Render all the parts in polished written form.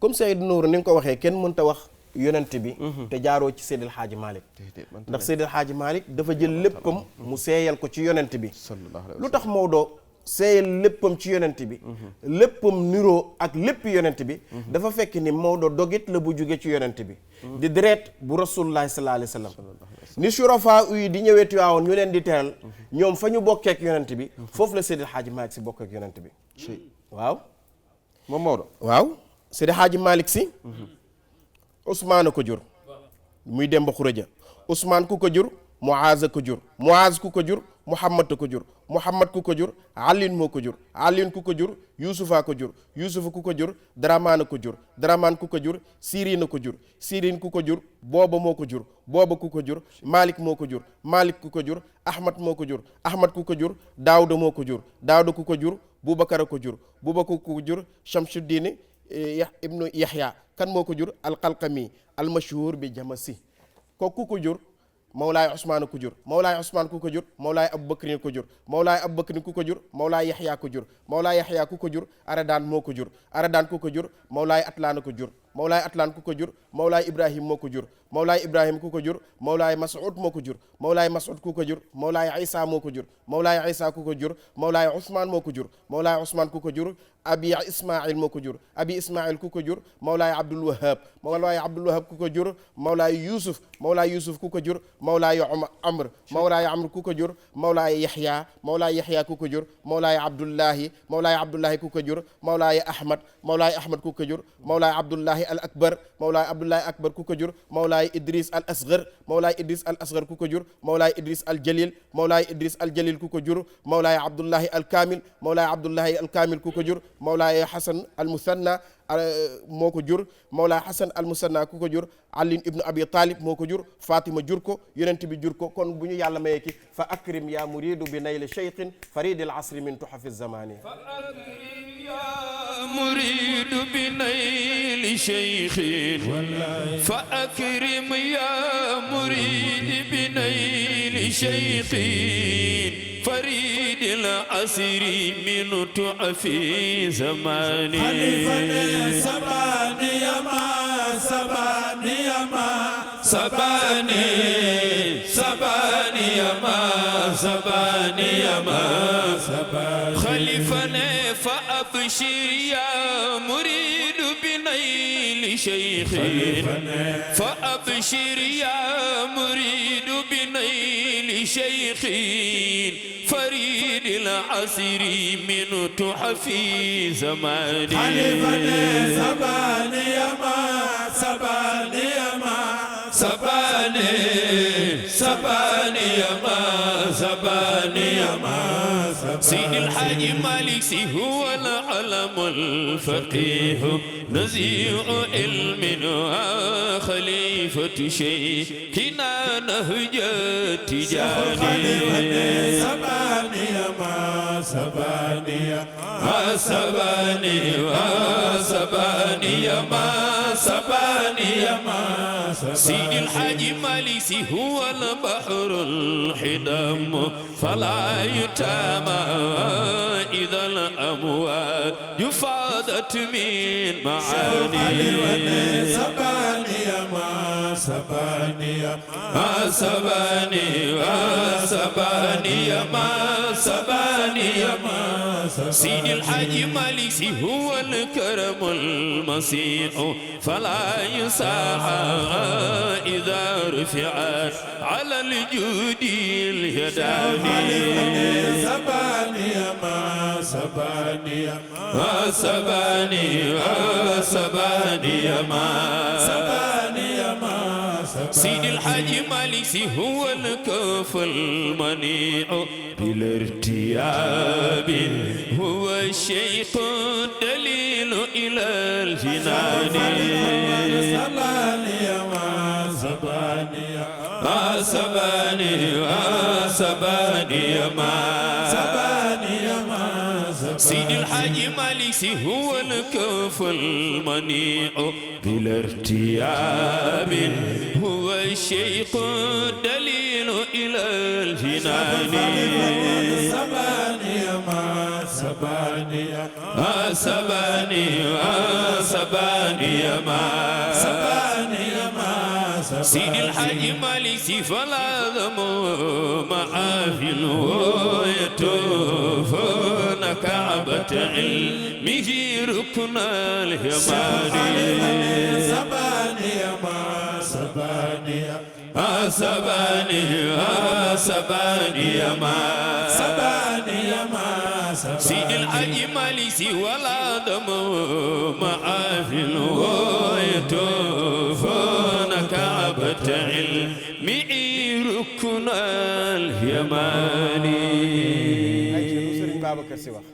comme Seydou Nour ni nga ko waxee kenn mënta wax yonent bi te jaaroo ci Seydil Hadji Malick ndax Seydil Hadji Malick dafa jël léppam mu seeyal ko ci yonent bi lu tax Maodo seeyal léppam ci yonent bi léppam niroo ak lépp yonent bi dafa fekk ni Maodo dogit la bu jóge ci yonent bi di deret bu rasulullahi sallallahu alayhi wa sallam ni surafa yi di ñëwee Tiwaawoon ñu leen di teral ñoom fa ñu bokkeek yonent bi foofu la Seydil Hadji Malick si bokkeek yonent bi waaw moom Maodo waaw Seydil Hadji Malick si Ousmane ko jur muy Demba Khourédia Ousmane ku ko jur Muaz ko jur Muaz ku ko jur Muhammad ko jur Muhammad ku ko jur Alioune moo ko jur Alioune ku ko jur Youssoufa ko jur Youssouf ku ko jur Dramane ko jur Dramane ku ko jur Sirine ko jur Sirine ku ko jur Booba moo ko jur Booba ku ko jur Malick moo ko jur Malick ku ko jur Ahmad moo ko jur Ahmad ku ko jur Daouda moo ko jur Daouda ku ko jur Boubacar ko jur Boubacar ku ko jur Chamsuddin ibnu Yahya kan moo ko jur alqalqami almashhur bi jamasi kooku ku ko jur Mawlaay Ousmane ku jur Mawlaay Ousmane ku ko jur Mawlaay Aboubacrin ku jur Mawlaay Aboubacrin ku ko jur Mawlaay Yahya ku jur Mawlaay Yahya ku ko jur Aradaan moo ko jur Aradaan ku ko jur Mawlaay Atlaan ko jur Mawlaay Atlaan ku ko jur Mawlaay Ibrahim moo ko jur Mawlaay Ibrahim ku ko jur Mawlaay Mas'ud moo ko jur Mawlaay Mas'ud ku ko jur Mawlaay Isa moo ko jur Mawlaay Isa ku ko jur Mawlaay Ousmane moo ko jur Mawlaay Ousmane ku ko jur Abi Ismaïl moo ko jur Abi Ismaïl ku ko jur Mawlaay Abdul Wahab Mawlaay Abdul Wahab ku ko jur Mawlaay Youssouf Mawlaay Youssouf ku ko jur Mawlaay Amr Mawlaay Amr ku ko jur Mawlaay Yahya Mawlaay Yahya ku ko jur Mawlaay Abdullahi Mawlaay Abdullahi ku ko jur Mawlaay Ahmad Mawlaay Ahmad ku ko jur Mawlaay Abdullahi al Akbar Mawlaay Abdullahi Akbar ku ko jur Mawlaay Idris al Asghar Mawlaay Idris al Asghar ku ko jur Mawlaay Idris al Jalil Mawlaay Idris al Jalil ku ko jur Mawlaay Abdullahi al Kamil Mawlaay Abdullahi al Kamil ku ko jur Mawlaay Hasan al Musanna moo ko jur Mawlaay Hasan al Musanna ku ko jur Ali ibnu Abi Talib moo ko jur Fatima jur ko yonent bi jur ko kon bu ñu yàlla mayee ki fa akrim ya muridu bi nayli cheikhin faridil asri min tuhafi zamani مريد بنيل شيخ فأكرم يا مريد بنيل شيخ فريد العصر من تعفي زماني سباني ما سباني ما سباني سباني ما سباني ما سباني خليفنا فأبشر يا مريد بنيل شيخ فأبشر يا مريد بنيل شيخ فريد العصر من تحفي زماني سباني ما سباني ما سباني سباني ما سباني ما سيد الحاج مالك هو العلم الفقيه نزيع علم خليفة شيخنا نهج تجاني سباني ما سباني ما سباني ما سباني ما سباني ما سيد الحاج مالك هو البحر الحدم فلا يتامى إذا الأموال يفاضت من معاني سباني ما سباني ما سباني ما سباني ما سباني ما سيد الحاج مالك هو الكرم المسيح فلا يساعى إذا رفعت على الجود اليداني سباني ما سباني ما سباني ما سباني ما سباني ما سيد الحاج مالك هو الكف المنيع بالارتياب هو الشيخ الدليل إلى الجنان سباني ما سباني ما سباني ما سباني ما سباني ما سيد الحاج مالك هو الكف المنيع بلا ارتياب هو الشيخ الدليل إلى الجنان سباني ما سباني ما سباني ما سباني ما سباني ما سيد الحاج مالك سي فالعظم معافل ويطوفون كعبة علمه ركن اليماني سباني ما سباني سباني سباني ما سباني ما سيد الحاج مالك سي والعظم معافل ويطوفون كعبة علمه ركن اليماني Sëriñ Babacar Si wax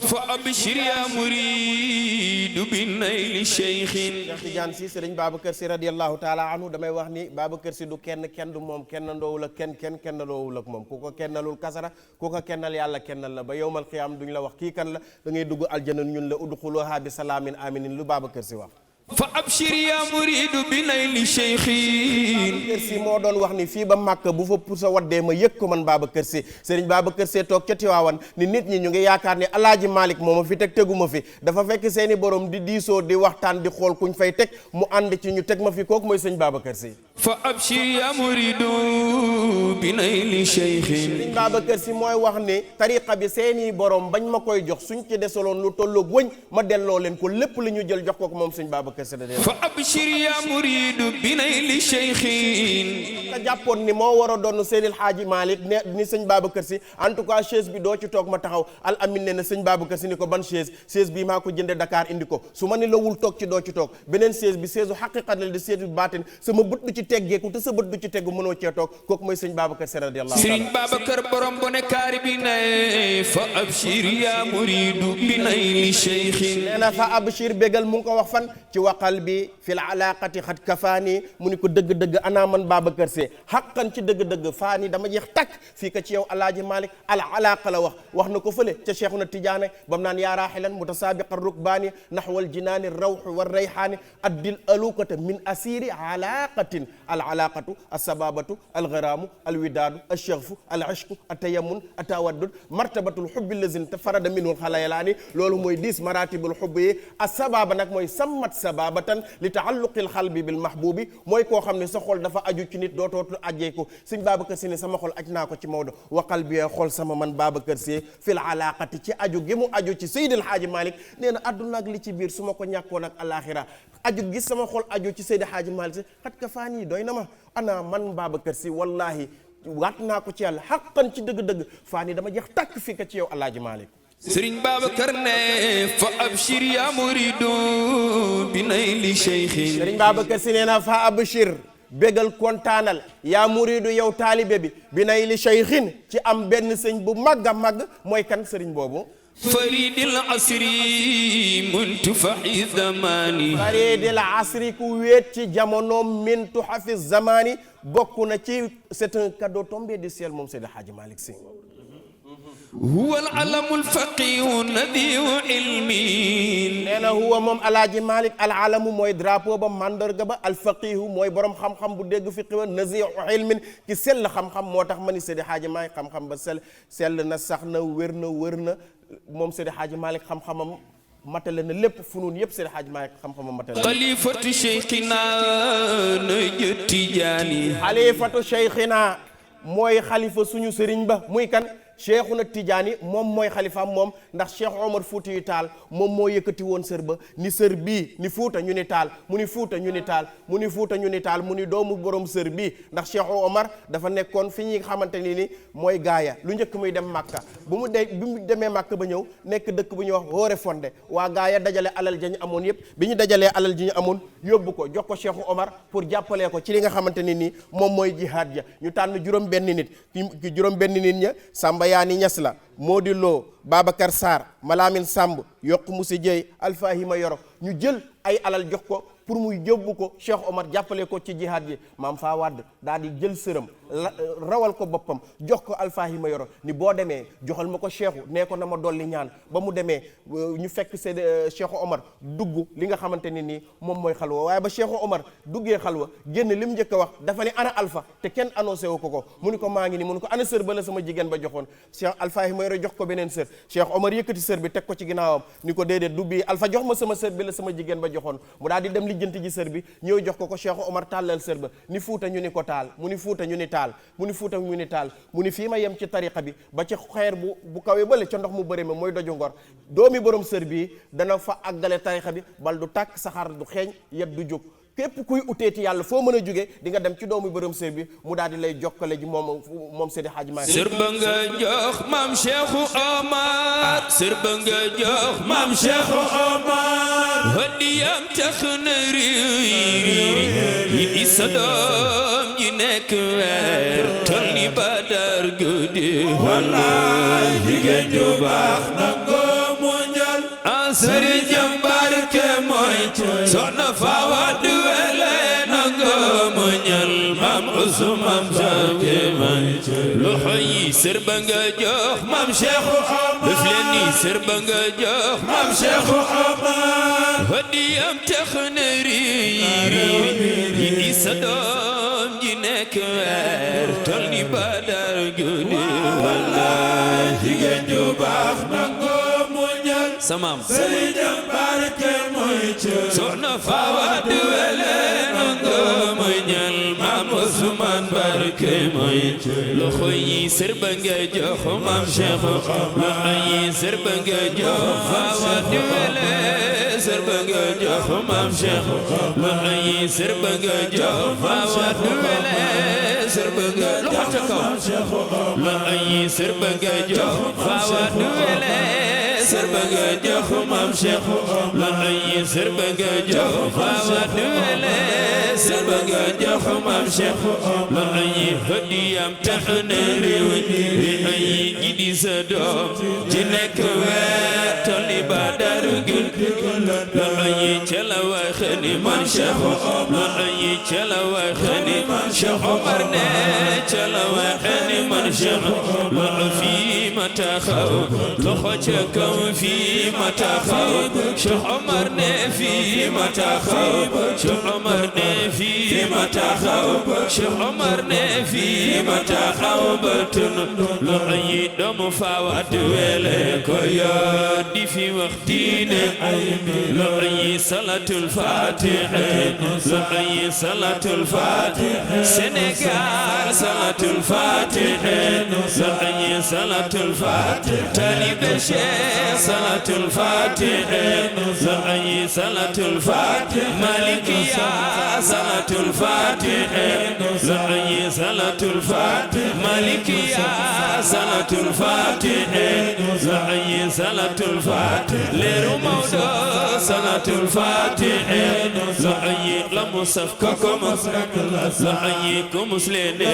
فأبشر يا مريد بالنيل شيخ Cheikh Tidiane Si Sëriñ Babacar Si radiyallahu taala anhu damay wax ni Babacar Si du kenn du moom kenn ndoowul ak kenn ndoowul ak moom ku ko kennalul kasara ku ko kennal yàlla kennal la ba yowmal qiyaam duñ la wax kii kan la da ngay dugg aljana ñun la udxuluha bi salaamin aminin lu Babacar Si wax فأبشر يا مريد بنيل شيخ Babacar Si moo doon wax ni fii ba Màkka bu fa pusa waddee ma yëg ko man Babacar Si Sëriñ Babacar Si toog ca Tiwaawan ni nit ñi ñu ngi yaakaar ni Alaaji Malick moo ma fi teg teguma fi dafa fekk seeni borom di diisoo di waxtaan di xool kuñ fay teg mu ànd ci ñu teg ma fi kooku mooy sëñ Babacar Si فأبشر يا مريد بنيل شيخ Sëriñ Babacar Si mooy wax ni tariqa bi seeni borom bañ ma koy jox suñ ci desaloon lu tolloog wëñ ma delloo leen ko lépp li ñu jël jox ko moom sëñ Babacar Si فأبشر يا مريد بنيل شيخ nga jàppoon ni moo war a doon Seydil Hadji Malick ne ni sëñ Babacar Si en tout cas chaise bi doo ci toog ma taxaw al amin ne na sëñ Babacar Si ni ko ban chaise bii maa ko jënde Dakar indi ko su ma ni lawul toog ci doo ci toog beneen chaise bi chaise u xaqiqat la di chaise bu baatin sama bët du ci teggeeku te sa bët du ci teggu mënoo cee toog kooku mooy sëñ Babacar Si radiyallahu Serigne Babacar borom bu ne kaari bi ne fa abshir ya muridu bi nayli cheikhin nee na fa abshir bégal mu ngi ko wax fan ci waqal bi fil alaqati xat kafaani mu ni ko dëgg-dëgg ana man Babacar Si xaqan ci dëgg-dëgg faani dama jeex takk fii ka ci yow alaaji Malick al alaqa la wax na ko fële ca Cheikhuna Tidiane bam naan yaa raaxilan mutasaabiqa rukbaani naxwal jinaani rawx wa rayxaani addil alukata min asiri alaqatin al alaqatu alsababatu algaraamu alwidaadu alchexfu alishqu atayamun atawaddud martabatul xubbi lazin te farada minhu xalayalaani loolu mooy 10 maratibul xubbi yi asababa nag mooy sammat sababatan li taalluqil xalbi bil mahbubi mooy koo xam ne sa xol dafa aju ci nit dootootu ajjee ko sëñ Babacar Si ne sama xol aj naa ko ci Maodo waqal bi xol sama man Babacar Si fil alaqati ci aju gi mu aju ci Seydil Hadji Malick nee na adduna ak li ci biir su ma ko ñàkkoon ak alaxira aju gis sama xol aju ci Seydil Hadji Malick Si xat ka faan yi doy na ma ana man Babacar Si wallahi waat naa ko ci yàlla xaqan ci dëgg-dëgg faan yi dama jeex tàkk fii ka ci yow Alaaji Malick Serigne Babacar ne fa abshir ya muridu bi nayli cheikhin Serigne Babacar Si nee na fa abshir bégal kontaanal yaa muridu yow taalibe bi nayli cheikhin ci am benn sëñ bu màgg a màgg mooy kan sëriñ boobu faridil asri muntu fahi zamani faridil asri ku wéet ci jamono mintu hafi zamani bokk na ci c'est un cadeau tombé du ciel moom Seydi Hadji Malick Sy huwa al-alamul faqihu nadiu ilmi nee na huwa moom alaaji Malick al-alamu mooy drapeau ba mandarga ba al-faqihu mooy borom xam-xam bu dégg fiqi wa nadiu ilmin ki sell xam-xam moo tax ma ni Seydi Hadji Malick xam-xam ba sell na sax na wér na moom Seydi Hadji Malick xam-xamam matale na lépp funuun yëpp Seydi Hadji Malick xam-xamam matale xalifatu cheikhina Najd Tijaani xalifatu cheikhina mooy xalifa suñu sëriñ ba muy kan Cheikhuna Tidiane moom mooy xalifaam moom ndax Cheikh Omar Fouti yu taal moom moo yëkkati woon sër ba ni sër bii ni Fuuta ñu ni taal mu ni Fuuta ñu ni taal mu ni Fuuta ñu ni taal mu ni doomu borom sër bii ndax Cheikh Omar dafa nekkoon fi ñuy xamante ni mooy gaaya lu njëkk muy dem Màkka bi mu demee Màkka ba ñëw nekk dëkk bu ñuy wax Hoore Fonde waa gaaya dajale alal ja ñu amoon yëpp bi ñu dajalee alal ji ñu amoon yóbbu ko jox ko Cheikh Omar pour jàppalee ko ci li nga xamante ni moom mooy jihaad ja ñu tànn juróom benn nit ki juróom benn nit ña Samba Yaani Ñas la Modi Lo Babacar Sarr Malamine Samb yokk Musi Jeey Alfahima Yoro ñu jël ay alal jox ko pour muy yóbbu ko Cheikh Omar jàppale ko ci jihaad ji maam faa wadd daal di jël sërëm rawal ko boppam jox ko Alfahima Yoro ni boo demee joxal ma ko Cheikhu nee ko na ma dolli ñaan ba mu demee ñu fekk seen Cheikh Omar dugg li nga xamante ni moom mooy xalwa waaye ba Cheikh Omar duggee xalwa génn li mu njëkk a wax dafa ne ana Alpha te kenn annoncé wu ko mu ni ko maa ngi ni mu ni ko ana sër ba la sama jigéen ba joxoon Cheikh Alfahima Mayoro jox ko beneen sër Cheikh Omar yëkkati sër bi teg ko ci ginnaawam ni ko déedéet du bii Alpha jox ma sama sër bi la sama jigéen ba joxoon mu daal di dem lijjanti ji sër bi ñëw jox ko Cheikh Omar tàllal sër ba ni Fuuta ñu ni ko taal mu ni Fuuta ñu ni taal mu ni Fuuta ñu ni taal mu ni fii ma yem ci tariqa bi ba ci xeer bu kawee bële ca ndox mu bëri ma mooy doju ngor doomi borom sër bii dana fa àggale tariqa bi bal du tàkk saxaar du xeeñ yet du jóg képp kuy uteeti yàlla foo mën a jóge di nga dem ci doomu borom sër bi mu daal di lay jokkale ji moom Seydi Hadji Malick sër ba nga jox maam Cheikh Omar sër ba nga jox maam Cheikh Omar hadiyam tax na riir yi sa doom ji nekk weer tol ni Badar guddi wallaay jigéen ju baax nangoo mu njal sëriñ jàmbaar ke mooy soxna Fawad Wele nangoo mu ñal maam Usmaan Saake may loxo yi sër ba nga jox maam Cheikh Omar def leen ni sër ba nga jox maam Cheikh Omar hadiyam tax na riir yi sa doom ji nekk weer tol ni Badar guddi wallaay jigéen ju baax nangoo mu njal samaam sëriñ jàmbaar ke mooy soxna Fawad Wele nangoo mu ñal maam Usmaan barke mooy loxo yi sër ba nga jox maam Cheikh loxo yi sër ba nga jox Fawad Wele sër ba nga jox maam Cheikh loxo yi sër ba nga jox Fawad Wele sër ba nga loxo ca kaw loxo yi sër ba nga jox Fawad Wele sër ba nga jox maam Cheikh loxo yi sër ba nga jox Fawad Wele sër ba nga jox maam Cheikh loxo yi hadiyam tax na réew yi gi di sa doom ji nekk weer tol ni Badar guddi loxo yi ca la waxe ni man Cheikh loxo yi ca la waxe ni Cheikh Omar ne ca la waxe ni man Cheikh loxo fii ma taxaw loxo ca kaw fii ma taxaw Cheikh Omar ne fii ma taxaw Cheikh Omar ne fii ma taxaw Cheikh Omar ne fii ma taxaw ba tun loxo yi doomu Fawad Wele ko yor di fi wax diine loxo yi salatul fatiha loxo yi salatul fatiha Sénégal salatul fatiha loxo yi salatul fatiha Talibé Cheikh salatul fatiha loxo yi salatul fatiha Malikiya salatul fatiha loxo yi salatul fatiha Malikiya salatul fatiha loxo yi salatul fatiha leeru Mawdo salatul fatiha loxo yi la musaf ko mos loxo yi ko muslene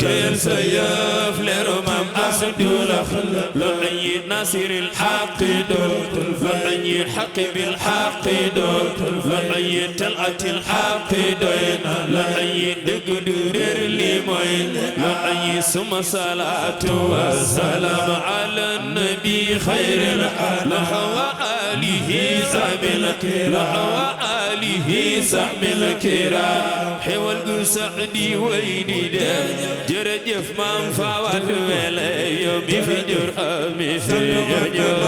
teel sa yëf leeru maam Asdula loxo yi nasiril haqq loxo yi haqq bil haqq loxo yi talatil haqq loxo yi dëgg du réer li mooy loxo yi suma salaatu wa salaam ala nabi xayril loxo wa alihi sahbil loxo wa alihi sahbil kiram xewal gu sax di way di dem jërëjëf maam Fawad Wele yow mi fi jur ami fi jur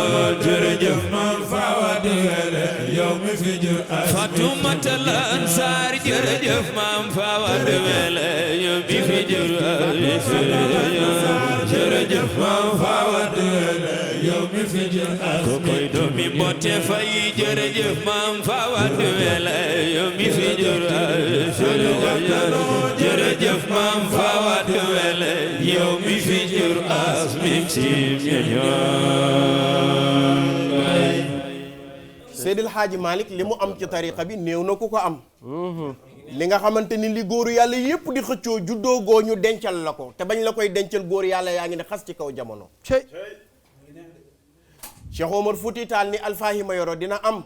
jërëjëf maam Fawad Wele yow mi fi jur Fatoumata Lansar jërëjëf maam Fawad Wele yow mi fi jur ami fi jërëjëf maam Fawad Wele yow mi fi jur ko koy doomi Mbote Faye jërëjëf maam Fawad Wele yow mi fi jur jërëjëf maam Fawad Wele yow mi fi jur as mi ci Seydil Hadji Malick li mu am ci tariqa bi néew na ku ko am li nga xamante ni li góoru yàlla yépp di xëccoo juddoo goo ñu dencal la ko te bañ la koy dencal góoru yàlla yaa ngi ne xas ci kaw jamono Cheikh Omar Fouti Tall ni Alpha Mayoro dina am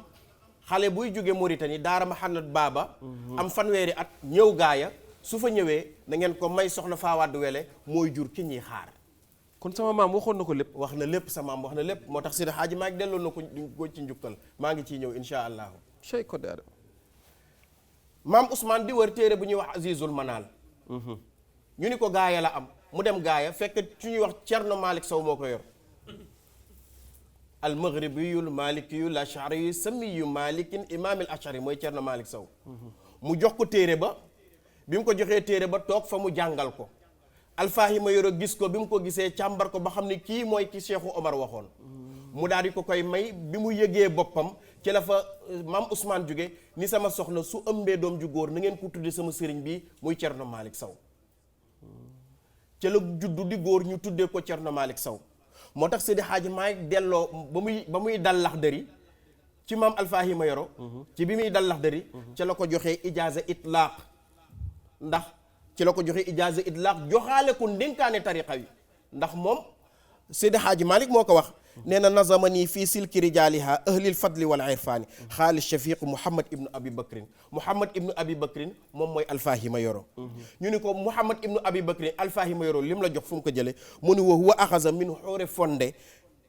xale buy jóge Mauritanie daara Mahamad Baba am fanweeri at ñëw gaaya su fa ñëwee na ngeen ko may soxna Fawad Wele mooy jur ki ñuy xaar kon sama maam waxoon na ko lépp wax na lépp sama maam wax na lépp moo tax Seydi Hadji Malick delloo na ko ci njukkal maa ngi ciy ñëw insha allahu chey ko daara maam Ousmane di wër téere bu ñuy wax Azizul Manal ñu ni ko gaaya la am mu dem gaaya fekk ci ñuy wax Cerno Malick Sow moo ko yor al maghribiyul malikiyul ashariyu samiyu malikin imaamil ashari mooy Cerno Malick Sow mu jox ko téere ba bi mu ko joxee téere ba toog fa mu jàngal ko Alfahima Yoro gis ko bi mu ko gisee càmbar ko ba xam ne kii mooy ki Cheikhu Omar waxoon mu daal di ko koy may bi mu yëgee boppam ci la fa maam Ousmane jóge ni sama soxna su ëmbee doom ju góor na ngeen ko tudde sama sëriñ bi muy Cerno Malick Sow ci la juddu di góor ñu tuddee ko Cerno Malick Sow moo tax Seydi Hadji Malick delloo ba muy dal Laxdari ci maam Alfahima Yoro ci bi muy dal Laxdari ci la ko joxee ijaaza itlaaq ndax ci la ko joxee ijaaza itlaaq joxaale ko ndénkaane tariqa yi ndax moom Seydi Hadji Malick moo ko wax nee na nazamani fii silki rijaaliha ahlil fadli wal irfaani xaali shafiq Mouhamad ibnu Abi Bakrin Mouhamad ibnu Abi Bakrin moom mooy Alfahima Yoro ñu ni ko Mouhamad ibnu Abi Bakrin Alfahima Yoro lim la jox fu mu ko jëlee mu ni wa huwa axaza min xoore fonde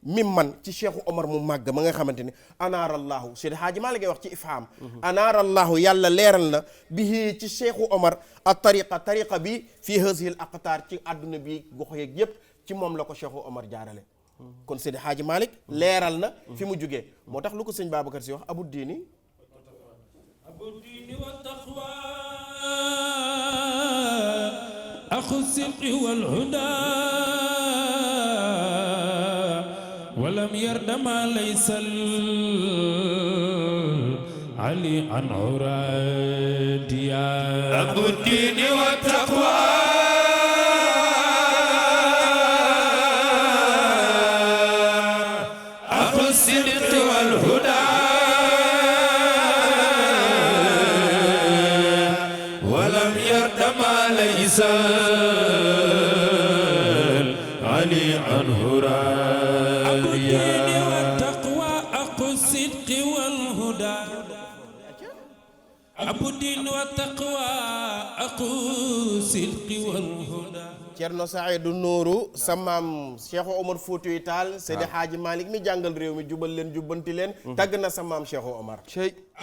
mim man ci Cheikhu Omar mu màgg ma nga xamante ne anaarallahu Seydi Hadji Malick ngay wax ci ifham anaarallahu yàlla leeral na bihi ci Cheikhu Omar a tariqa bi fii hazihi al aqtaar ci àdduna bi gox yeeg yépp ci moom la ko Cheikhu Omar jaarale kon Seydi Hadji Malick leeral na fi mu jugee moo tax lu ko sëñ Babacar Si wax abu diini wa taqwa axu sidqi wal huda walam yarda ma laysa ali an uradiya abu diini wa taqwa علي عنه راضيا والتقوى أخو الصدق والهدى أبو الدين والتقوى أخو الصدق والهدى Cerno Saïdou Nourou sa maam Cheikhu Omar Foutiyou Tall Seydi Hadji Malick mi jàngal réew mi jubal leen jubbanti leen tagg na sa maam Cheikhu Omar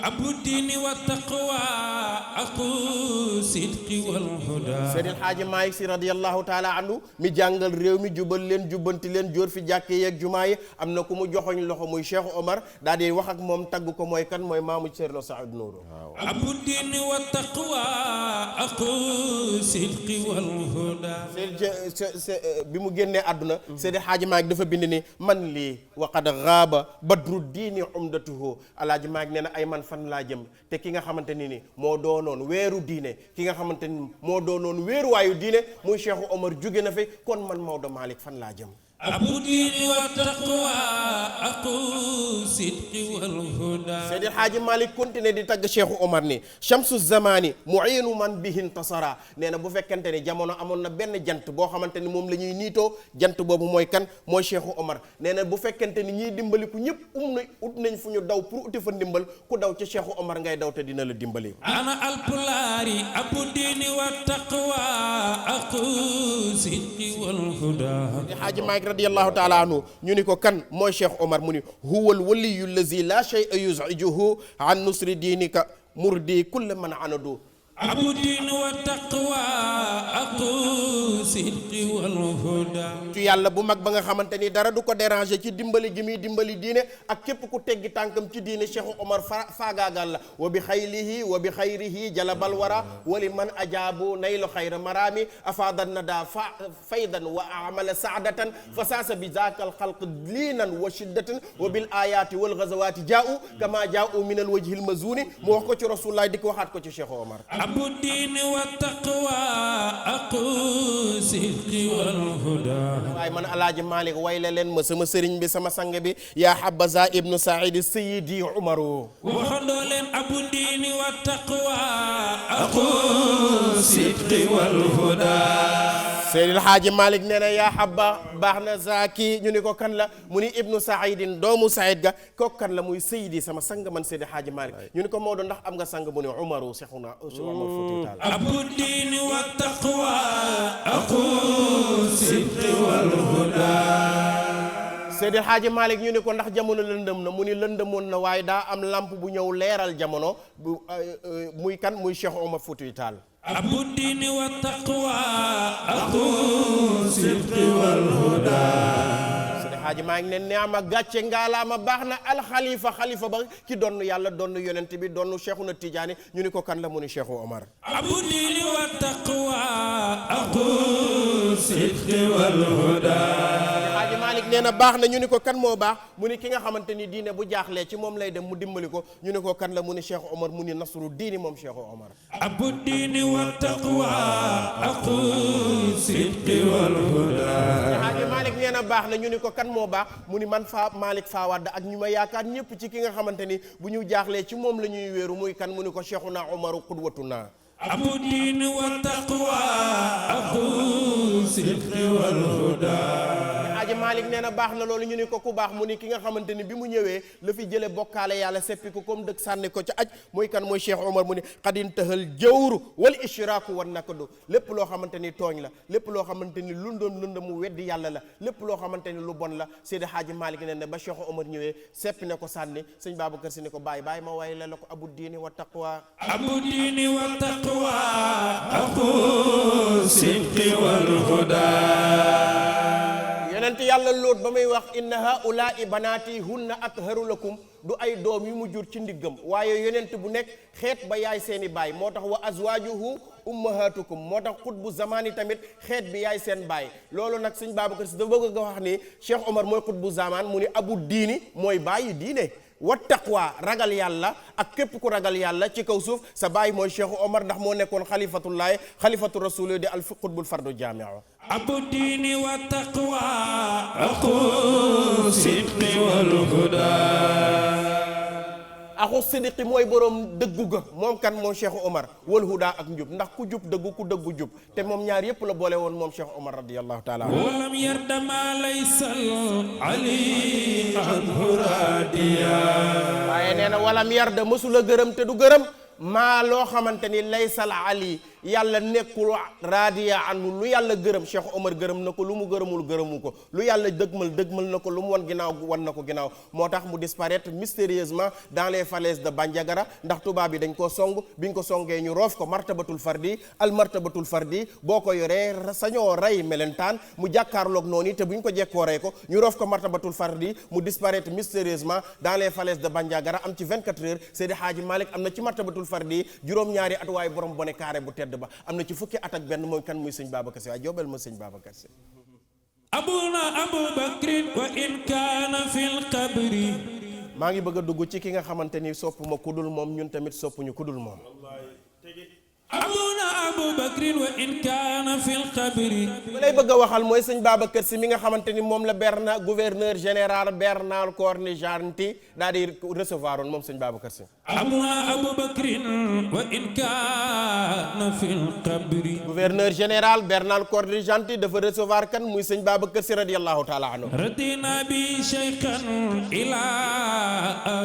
abu diini wa taqwa aqu sidqi wal huda Seydi Hadji Malick Si radiyallahu taala anhu mi jàngal réew mi jubal leen jubbanti leen jóor fi jàkke yeeg jumaa yi am na ku mu joxoñ loxo muy Cheikhu Omar daal di wax ak moom tagg ko mooy kan mooy maamu Cerno Saïdou Nourou abu diini wa taqwa aqu sidqi wal huda bi mu génnee àdduna Seydi Hadji Malick dafa bind ni man lii waqad gaaba badru diini umdatuhu Alaaji Malick nee na ay man fan laa jëm te ki nga xamante ni moo doonoon weeru diine ki nga xamante ni moo doonoon weeruwaayu diine muy Cheikhu Omar jóge na fi kon man Maodo Malick fan laa jëm abu diini wa taqwa aqu sidqi wal huda Seydi Hadji Malick continué di tagg Cheikhu Omar ni shamsu zamani muinu man bihin tasara nee na bu fekkente ni jamono amoon na benn jant boo xamante ni moom la ñuy niitoo jant boobu mooy kan mooy Cheikhu Omar nee na bu fekkente ni ñiy dimbali ku ñëpp ut nañ fu ñu daw pour uti fa ndimbal ku daw ci Cheikhu Omar ngay daw te dina la dimbali ana alpulaari abu diini wa taqwa aqu sidqi wal huda Hadji Malick radiyallahu taala anhu ñu ni ko kan mooy Cheikh Omar mu ni huwal waliyu allazi la shay'a yuzijuhu an nusri diinika murdi kulla man anadu abu diin wa taqwa aqu sidqi wal huda ci yàlla bu mag ba nga xamante ni dara du ko déranger ci dimbali gi muy dimbali diine ak képp ku teggi tànkam ci diine Cheikh Omar faagaagal la wa bi xaylihi wa bi xayrihi jalabal wara wali man ajaabu naylu xayra marami afadan nada faydan wa amala saadatan fa saasa bi zaakal xalq liinan wa shiddatan wa bil ayati wal gazawati jaau kama jaau min al wajhi al mazuni mu wax ko ci rasulullah di ko waxaat ko ci Cheikh Omar abu diin wa taqwa aqu sidqi wal huda waaye man Alaaji Malick wayle leen ma sama sëriñ bi sama sang bi yaa habaza ibnu saidi sayidi umaru waxandoo leen abu diin wa taqwa aqu sidqi wal huda Seydil Hadji Malick nee na yaa habba baax na zaki ñu ni ko kan la mu ni ibnu saidin doomu said ga kooku kan la muy sayidi sama sang man Seydil Hadji Malick ñu ni ko Maodo ndax am nga sang bu ni umaru Cheikhuna Omar Foutiyou Tall abu diin wa taqwa aqu sidqi wal huda Seydil Hadji Malick ñu ni ko ndax jamono lëndëm na mu ni lëndëmoon na waaye daa am lamp bu ñëw leeral jamono bu muy kan muy Cheikh Omar Foutiyou Tall abu diin wa taqwa aqu sidqi wal huda Haaji maa ngi ne neama gàcce ngaalaama baax na alxalifa xalifa ba ki donn yàlla donn yonent bi donn Cheikhuna Tidiane ñu ni ko kan la mu ni Cheikhu Omar abu diini wa taqwa aqu sidqi wal huda Haaji Malick nee na baax na ñu ni ko kan moo baax mu ni ki nga xamante ni diine bu jaaxlee ci moom lay dem mu dimbali ko ñu ni ko kan la mu ni Cheikh Omar mu ni nasru diini moom Cheikh Omar abu diini wa taqwa aqu sidqi wal huda Haaji Malick nee na baax na ñu ni ko kan moo baax mu ni man fa Malick Fawad ak ñu ma yaakaar ñëpp ci ki nga xamante ni bu ñu jaaxlee ci moom la ñuy wéeru muy kan mu ni ko Cheikhuna Omaru qudwatuna abu diini wa taqwa aqu sidqi wal huda Haaji Malick nee na baax na loolu ñu ni ko ku baax mu ni ki nga xamante ni bi mu ñëwee la fi jële bokkaale yàlla seppi ko comme dëkk sànni ko ca aj muy kan mooy Cheikh Omar mu ni xadin tahal jawru wal ishraaku wan nakadu lépp loo xamante ni tooñ la lépp loo xamante ni lu doon lënd mu weddi yàlla la lépp loo xamante ni lu bon la Seydi Haaji Malick nee na ba Cheikh Omar ñëwee seppi ne ko sànni sëñ Babacar Si ni ko bàyyi ma way la ko abu diini wa taqwa abu diini wa taqwa aqu sidqi wal huda yonent yàlla Lóot ba muy wax inna haulaai banaati hunna atharu lakum du ay doom yu mu jur ci ndiggam waaye yonent bu nekk xeet ba yaay seeni baay moo tax wa azwajuhu ummahatukum moo tax xutbu zamani tamit xeet bi yaay seen baay loolu nag sëñ Babacar Si dafa bëgg nga wax ni Cheikh Omar mooy xutbu zaman mu ni abu diini mooy bàyyi diine wa taqwa ragal yàlla ak képp ku ragal yàlla ci kaw suuf sa baay mooy Cheikh Omar ndax moo nekkoon xalifatullahi xalifatu rasuli di al xutbul fardu jaamiu abu diini wa taqwa aqu sidqi wal huda axu siddiqi mooy boroom dëggu ga moom kan moom Cheikh Omar wal huda ak njub ndax ku jub dëggu ku dëggu jub te moom ñaar yépp la boole woon moom Cheikh Omar radiyallahu taala anhu walam yarda ma laysal ali anhu radiya waaye nee na walam yarda mësula gërëm te du gërëm maa loo xamante ni laysal ali yàlla nekkul raadiya anhu lu yàlla gërëm Cheikh Omar gërëm na ko lu mu gërëmul gërëmu ko lu yàlla dëgmal na ko lu mu wan ginnaaw wan na ko ginnaaw moo tax mu disparaître mystérieusement dans les falaises de Bandiagara ndax tubaab bi dañ koo song biñ ko songee ñu roof ko martabatul fardi al martabatul fardi boo ko yoree sañoo rey melentaan mu jàkkaarloog noonu te buñ ko jekkoo rey ko ñu roof ko martabatul fardi mu disparaître mystérieusement dans les falaises de Bandiagara am ci 24 heures Seydi Haaji Malick am na ci martabatul fardi juróom-ñaari at waaye borom bone carré bu tedd ba am na ci fukki at ak benn mooy kan muy sëñ Babacar Si waaye jóobal ma sëñ Babacar Si abuna abu bakrin wa in kaana fil qabri maa ngi bëgg a dugg ci ki nga xamante ni soppuma kudul moom ñun tamit soppuñu kudul moom abuna abu bakrin wa in kaana fil qabri ma lay bëgg a waxal mooy sëñ Babacar Si mi nga xamante ni moom la gouverneur général Bernard Cornut-Gentille daal di recevoir woon moom sëñ Babacar Si abuna abu bakrin wa in kaana fil qabri gouverneur général Bernard Cornut-Gentille dafa recevoir kan muy sëñ Babacar Si radiyallahu taala anhu radina bi shaykhan ila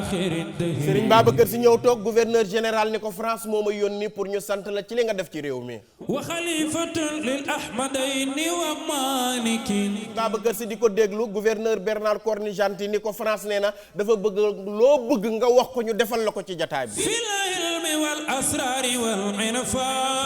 akhir dahr sëriñ Babacar Si ñëw toog gouverneur général ni ko France moo ma yónni pour ñu sant la ci li nga def ci réew mi wa xalifatun lil ahmadayni wa malikin Babacar Si di ko déglu gouverneur Bernard Cornut-Gentille ni ko France nee na dafa bëgg loo bëgg nga wax ko ñu defal la ko ci jataay bi fil ilmi wal asrari wal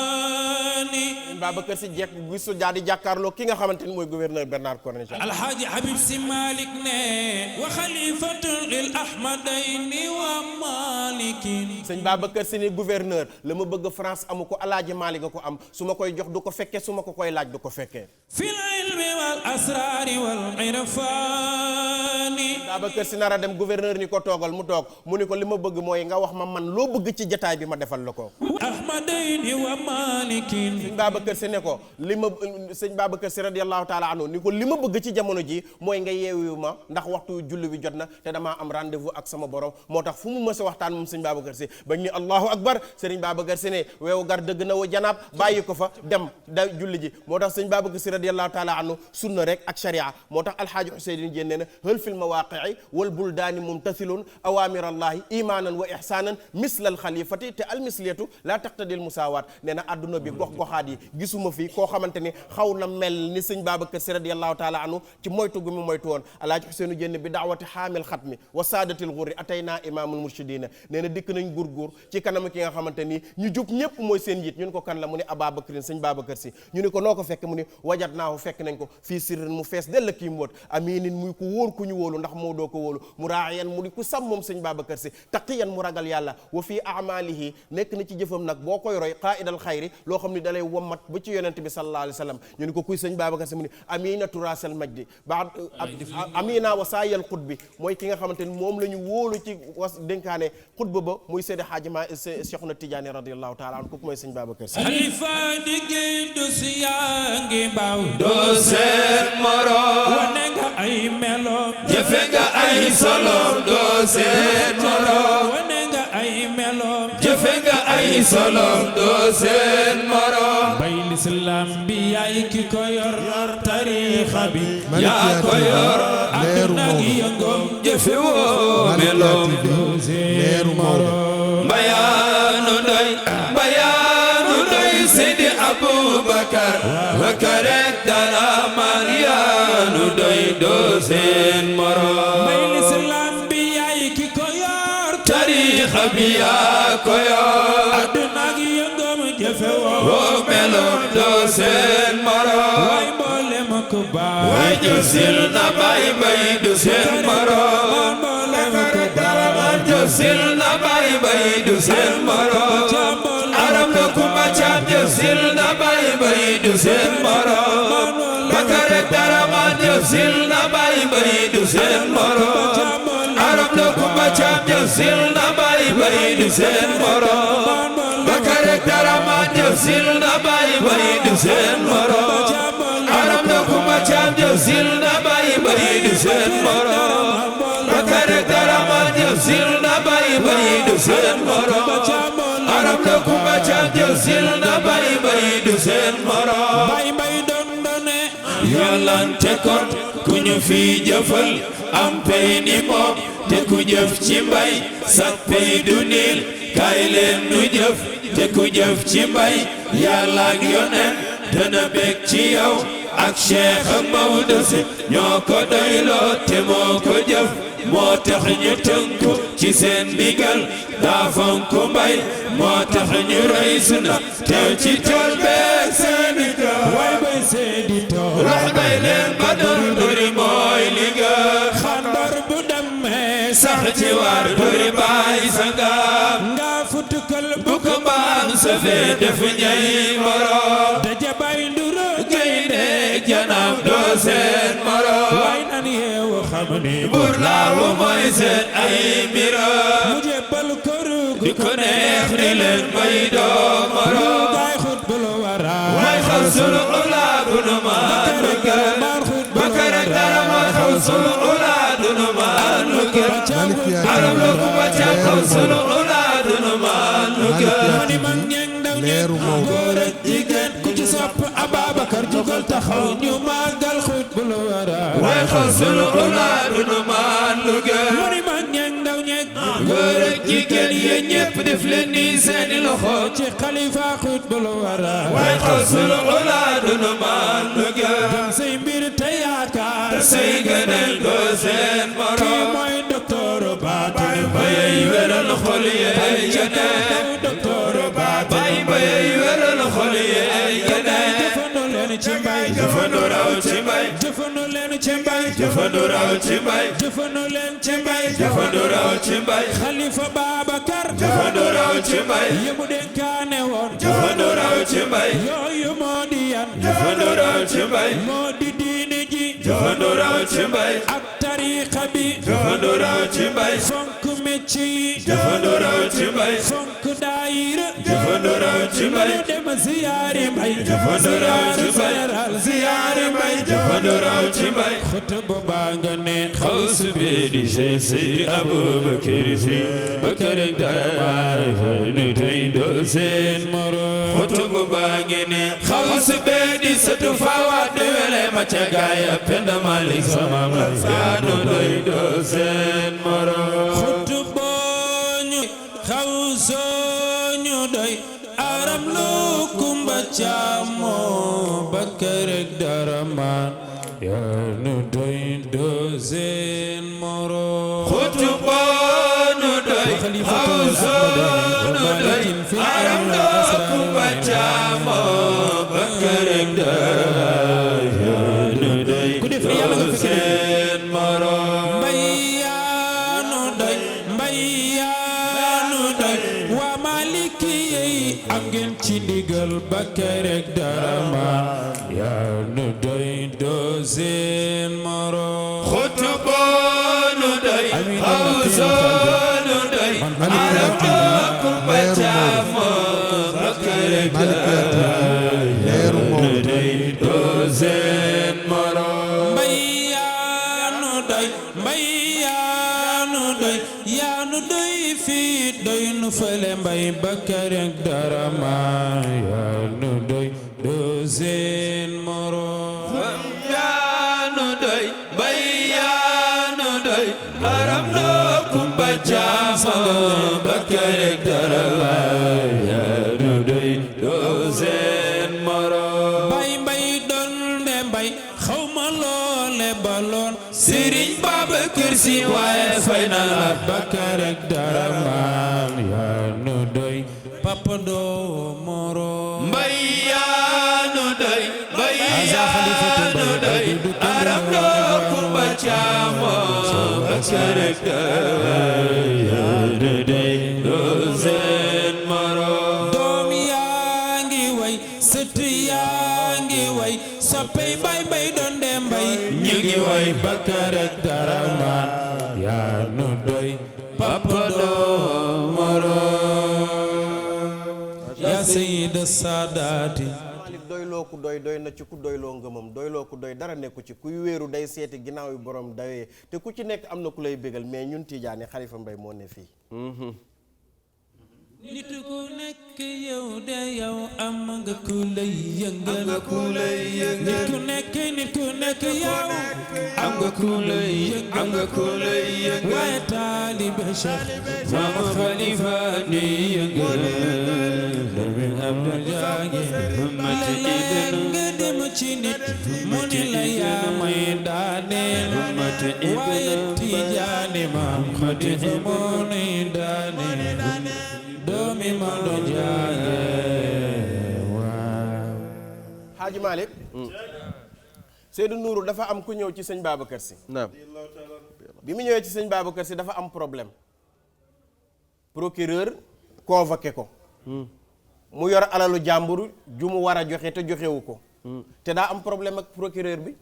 irfani Babacar Si jekk gisu daa di jàkkaarloo ki nga xamante ni mooy gouverneur Bernard Cornut-Gentille alhaaji Habib Si Malik ne wa xalifatun lil ahmadayni wa malikin sëñ Babacar Si ni gouverneur la ma bëgg France amu ko alaaji Malik nga ko am su ma koy jox du ko fekkee su ma ko koy laaj du ko fekkee fil ilmi wal asrari wal irfani Babacar Si nar a dem gouverneur ni ko toogal mu toog mu ni ko li ma bëgg mooy nga wax ma man loo bëgg ci jataay bi ma defal la ko ahmadayni wa malikin sëñ Babacar Si ne ko sëñ Babacar Si radiyallahu taala anhu ni ko li ma bëgg ci jamono ji mooy nga yeewu ma ndax waxtu julli bi jot na te damaa am rendez-vous ak sama borom moo tax fu mu mës a waxtaan moom sëñ Babacar Si bañ ni allahu akbar sëriñ Babacar Si ne weewu gar dëgg na wa janaab bàyyi ko fa dem da julli ji moo tax sëñ Babacar Si radiyallahu taala anhu sunna rek ak sharia moo tax alhaaji Ousseynou Diène nee na hël fil lmawaqici walbuldaani mumtathilun awamir allahi imanan wa ihsanan misla alxalifati te almisliyatu la taqtadi almusawat nee na adduna bi gox-goxaat yi gisuma fi koo xamante ni xaw na mel ni sëñ Babacar Si radiyallahu taala anhu ci moytu gu mu moytu woon alaaji Xuseenu Jénn bi daawati xaamil xatmi wa saadatil xurri atayna imamul murshidina nee na dikk nañ gurgur ci kanam ki nga xamante ni ñu jub ñëpp mooy seen njiit ñu ne ko kan la mu ne Ababakrin sëñ Babacar Si ñu ne ko noo ko fekk mu ne wajat naahu fekk nañ ko fii sirrin mu fees dell kii mbóot aminin muy ku wóor ku ñu wóolu ndax moo doo ko wóolu mu raayan mu di ku sam moom sëñ Babacar Si taqiyan mu ragal yàlla wa fii amalihi nekk na ci jëfam nag boo koy roy qaidal xayri loo xam ne dalay wommat ba ci yonent bi sallallahu alayhi wa sallam ñu ne ko kuy sëñ Babacar Si mu ne aminatu rasal majdi ba amina wasaayal xutbi mooy ki nga xamante ni moom la ñu wóolu ci was dénkaane xutba ba muy Seydi Hadji Cheikhuna Tidiane radiyallahu taala an kooku mooy sëñ Babacar Si xalifa digéey du si yaa ngi mbaaw doo seen moroom wane nga ay meloom jëfe nga ay solom doo seen moroom wane nga ay meloom jëfe nga ay solom doo seen moroom bay lislaam bi yaay ki ko yor tariixa bi yaa ko yor àdduna gi yëngoom jëfe woo meloom doo seen moroom bayaanu doy Seydi Abubakar wakarek dara Mariyaanu doy doo seen moroom bay lislaam bi yaay ki ko yor tariixa bi yaa ko yor àdduna gi yëngoom jëfe woo meloom doo seen moroom way mboole ma ko baax way josil na bay du seen moroom mboole ma ko baax josil na bay du seen moroom aram na kuma caam josil na bay du seen moroom bakare daraman josil na bay du seen moroom aram na kuma caam josil na bay du seen moroom bakare daraman josil na bay du seen moroom aram na kuma caam josil na bay du seen moroom bakare daraman josil na bay du seen moroom aram na kuma caam josil na bay du seen moroom bay doon doone yàllante kon ku ñu fi jëfal am pay ni moom te ku jëf ci mbay sak pay du niil kaay leen nu jëf te ku jëf ci mbay yàlla ak yonent dana bég ci yow ak Cheikh ak Maodo Si ñoo ko doyloo te moo ko jëf moo tax ñu tënku ci seen ndigal daa fonk mbay moo tax ñu rey suna teew ci tool beeg seeni tool way bay seeni tool wax bay leen ba duri mooy liggéey xandar bu demee sax ci waar duri bay sangam nga futukal bu ko mbaam sa fee def ñay moroom daja bay nduru gaynde janaam doo seen moroom way nan yeewu xam ni bur laawu mooy seen ay mbiram mu jébbal ko ruugu di ko neex ni leen may doo moroom gaay xut bul wara way xal sulu ulaa dunu maan lu gën bakare dara mooy xal sulu ulaa dunu maan lu gën aram lu ku ba ca xal sulu ulaa dunu maan lu gën mani mag ñeng ndaw ñeng góor ak jigéen ku ci sopp Ababakar jógal taxaw ñu màggal xut bul wara way xal sulu ulaa dunu maan lu gën mani mag ñeng ndaw ñeng góor ak jigéen yéen ñépp def leen ni seeni loxo ci xalifa xut bul wara way xal sulu ulaa dunu maan lu gën gëm say mbir te yaakaar say gënal doo seen moroom kii mooy docteur baatin bayay wéral xol yee yeneen docteur baatin bayay wéral xol yee yeneen jëfandu leen ci mbay jëfandu raw ci mbay jëfandu leen ci mbay jëfandu raw ci mbay jëfandu leen ci mbay jëfandu raw ci mbay Xalifa Babacar jëfandu raw ci mbay yëmu dénkaane woon jëfandu raw ci mbay yooyu moo di yan jëfandu raw ci mbay moo di diine ji jëfandu raw ci mbay ak tariixa bi jëfandu raw ci mbay fonk métier yi jëfandu raw ci mbay fonk daayira jëfandu raw ci mbay dem ziyaari mbay jëfandu raw ci mbay ziyaari mbay jëfandu raw ci mbay xutba baa nga ne xawsu bi di Seydi Abubakar Si bakare dara nu tey doo seen moroom xutba baa ngi ni xawsu bee di sëtu Fawad wele ma ca gaaya Penda Malik sama yaa nu doy doo seen morom xutu booñu xawsooñu doy aram lu kumba caamo Bakar ak Daraman yaa nu doy doo seen morom xutu booñu doy xawsooñu doy aram lu kumba caamo Bakar ak Daraman yaa nu doy doo seen morom mbay yaa nu doy mbay yaa nu doy waa Maliki yi am ngeen ci ndigal Bakar ak Daraman yaa nu doy doo seen morom xutu boonu doy xawsoonu doy arab dookum ba caamo Bakar ak Daraman yaa nu doy doo seen morom mbay yaa nu doy mbay yaa nu doy yaa nu doy fii doy nu fële mbay Bakar ak Daraman yaa nu doy doo seen morom yaa nu doy mbay yaa nu doy aram doo kumba caamo Bakar ak Daraman yaa nu doy doo seen morom mbay mbay doon ne mbay xawma loole baloon Sëriñ Babakar Si waaye fay na la Bakar ak Daraman yaa nu doy papa doo morom mbay yaa nu doy mbay yaa nu doy aram doo kumba caamo Bakar ak Daraman yaa nu doy doo seen morom doom yaa ngi way sët yaa ngi way soppey bay bay doon de mbay ñu ngi way Bakar ak Daraman yaa nu doy papa doo morom yaa sayyida saadaati Malik doyloo ku doy doy na ci ku doyloo ngëmam doyloo ku doy dara nekku ci kuy wéeru day seeti ginnaaw yi borom dayee te ku ci nekk am na ku lay bégal mais ñun Tijaani Xalifa Mbay moo ne fii nit ku nekk yow de yow am nga ku lay yëngal nit ku nekk yow am nga ku lay yëngal waaye taalibe Cheikh Mama Khalifa ni yëngal doomi Abdul Jaage léeg-léeg nga dem ci nit mu ni la yaa may daaneel waaye Tijaani Maam Khalifa moo ni daaneel doomi Maodo Jaage waaw Xaaji Malik Seydou Nourou dafa am ku ñëw ci sëñ Babacar Si naam bi mu ñëwee ci sëñ Babacar Si dafa am problème procureur convoqué ko mu yor alalu jàmbur ju mu war a joxe te joxewu ko te daa am problème ak procureur bi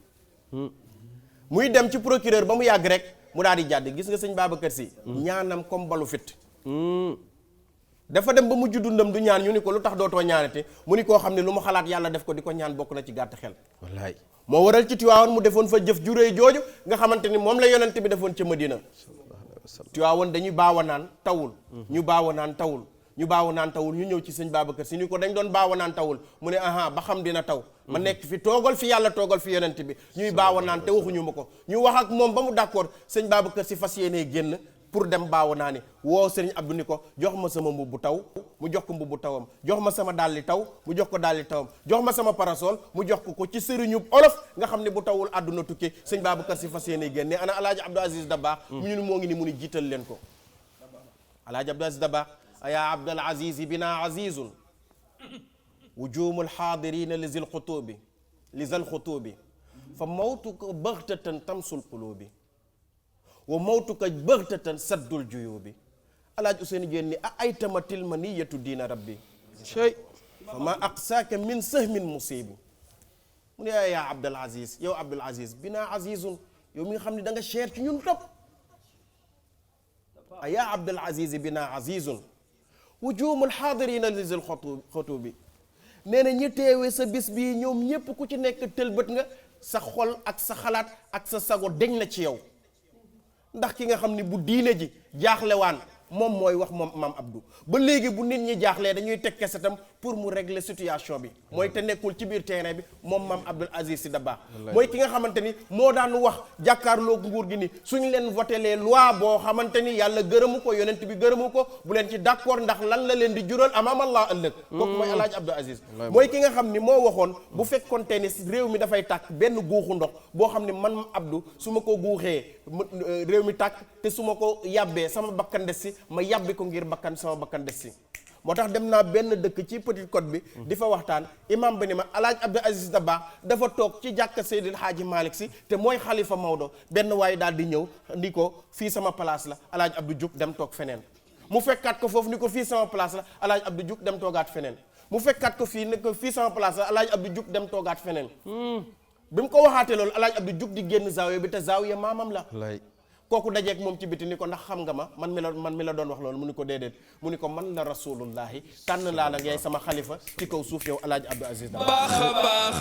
muy dem ci procureur ba mu yàgg rek mu daal di jàdd gis nga sëñ Babacar Si ñaanam comme balu fit dafa dem ba mujj dundam du ñaan ñu ni ko lu tax dootoo ñaanate mu ni koo xam ne lu mu xalaat yàlla def ko di ko ñaan bokk na ci gàtt xel wallaay moo waral ci Tiwaawan mu defoon fa jëf ju réy jooju nga xamante ni moom la yonent bi defoon ca Madina Tiwaawan dañuy baawa naan tawul ñu baawa naan tawul ñu baawa naan tawul ñu ñëw ci sëñ Babacar Si ni ko dañ doon baawa naan tawul mu ne aha ba xam dina taw ma nekk fi toogal fi yàlla toogal fi yonent bi ñuy baawa naan te waxuñu ma ko ñu wax ak moom ba mu d'accord sëñ Babacar Si fas yéenee génn pour dem baawa naa ni woo sëriñ Abdou ni ko jox ma sama mbubbu taw mu jox ko mbubbu tawam jox ma sama dàlli taw mu jox ko dàlli tawam jox ma sama parasol mu jox ko ci sëriñu olof nga xam ne bu tawul àdduna tukki sëñ Babacar Si fas yéene génne ana alaaji Abdou Aziz Dabakh mu ñu moo ngi ni mu ni jiital leen ko alaaji Abdou Aziz Dabakh aya Abdul Aziz bina azizun wujumul xaadirina li zil xutubi fa mawtuka baxtatan tamsul qulubi wa mawtuka baxtatan saddul juyubi alaaj Ousseynou Diène ni a ay tamatil ma niyatu diina rabbi cey fa ma aqsaaka min sahmin musibi mu ne yaa Abdul Aziz yow Abdul Aziz bina azizun yow mi nga xam ne da nga cher ci ñun topp a yaa Abdul Aziz bina azizun wujumul xaadirina li zil xutubi nee na ñi teewee sa bis bii ñoom ñépp ku ci nekk tëlbët nga sa xol ak sa xalaat ak sa sago deñ na ci yow ndax ki nga xam ni bu diine ji jaaxlewaan moom mooy wax moom maam Abdou ba léegi bu nit ñi jaaxlee dañuy teg kesetam pour mu régler situation bi mooy te nekkul ci biir terrain bi moom maam Abdoul Aziz Sy Dabakh mooy ki nga xamante ni moo daan wax jàkkaarloo nguur gi ni suñ leen voté les lois boo xamante ni yàlla gërëmu ko yonent bi gërëmu ko bu leen ci d'accord ndax lan la leen di jural amaam Allah ëllëg kooku mooy Alaaji Abdou Aziz mooy ki nga xam ni moo waxoon bu fekkonte ni réew mi dafay tàkk benn guuxu ndox boo xam ni man Abdou su ma ko guuxee réew mi tàkk te su ma ko yàbbee sama bakkan des si ma yàbbi ko ngir sama bakkan des si moo tax dem naa benn dëkk ci Petite Côte bi di fa waxtaan imam ba ni ma Alaaji Abdou Aziz Sy Dabakh dafa toog ci jàkka Seydil Hadji Malick Sy te mooy xalifa Maodo benn waaye daal di ñëw ni ko fii sama place la Alaaji Abdou jug dem toog feneen mu fekkaat ko foofu ni ko fii sama place la Alaaji Abdou jug dem toogaat feneen mu fekkaat ko fii ni ko fii sama place la Alaaji Abdou jug dem toogaat feneen bi mu ko waxaatee loolu Alaaji Abdou jug di génn zaawiya bi te zaawiya maamam la kooku dajeeg moom ci biti ni ko ndax xam nga ma man mi la doon wax loolu mu ni ko déedéet mu ni ko man la rasulullahi tànn laa nag yaay sama xalifa ci kaw suuf yow Alaaji Abdou Aziz Dabakh baax a baax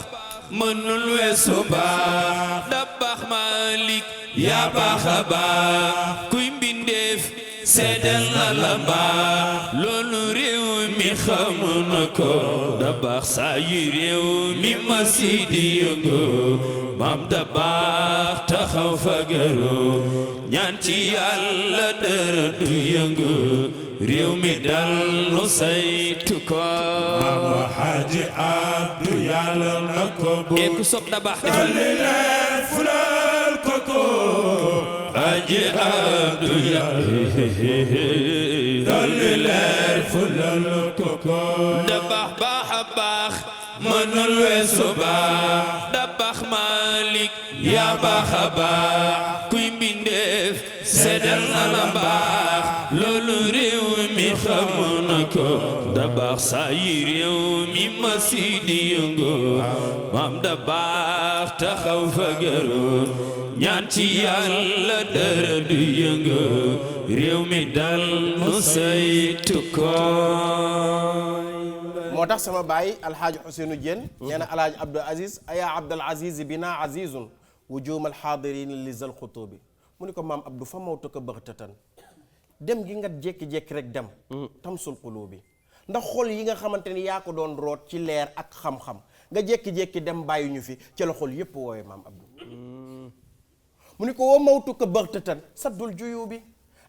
mënul weesu baax Dabakh Malick yaa baax a baax kuy mbindeef seedeel na la baax loolu réew mi xam na ko Dabakh saa yu réew mi ma si di yëngu maam Dabakh taxaw fagaru ñaan ci yàlla dara du yëngu réew mi dal nu saytu ko Maam Haji Abdou yàlla na ko bu ku sopp Dabakh defal leen fulal ko ko Haji Abdou dolli leen fulal ko ko Dabakh baax a baax mënul weesu baax Dabakh Malick yaa baax a baax kuy mbindeef seedal na la baax loolu réew mi xam na ko Dabakh saa yi réew mi ma si di yëngu maam Dabakh taxaw fagaru ñaan ci yàlla dara du yëngu réew mi dal nu saytu ko moo tax sama baay alxaaji Ousseynou Diène nee na Alaaji Abdou Aziz aya Abdul Aziz bina azizun wujum alxaadirin li zal xutubi mu ni ko maam Abdou fa mawtuka baxtatan dem gi nga jékki-jékki rek dem tamsul qulubi ndax xol yi nga xamante ni yaa ko doon root ci leer ak xam-xam nga jékki-jékki dem bàyyi ñu fi ci la xol yépp woowe maam Abdou mu ni ko wa mawtuka baxtatan saddul juyubi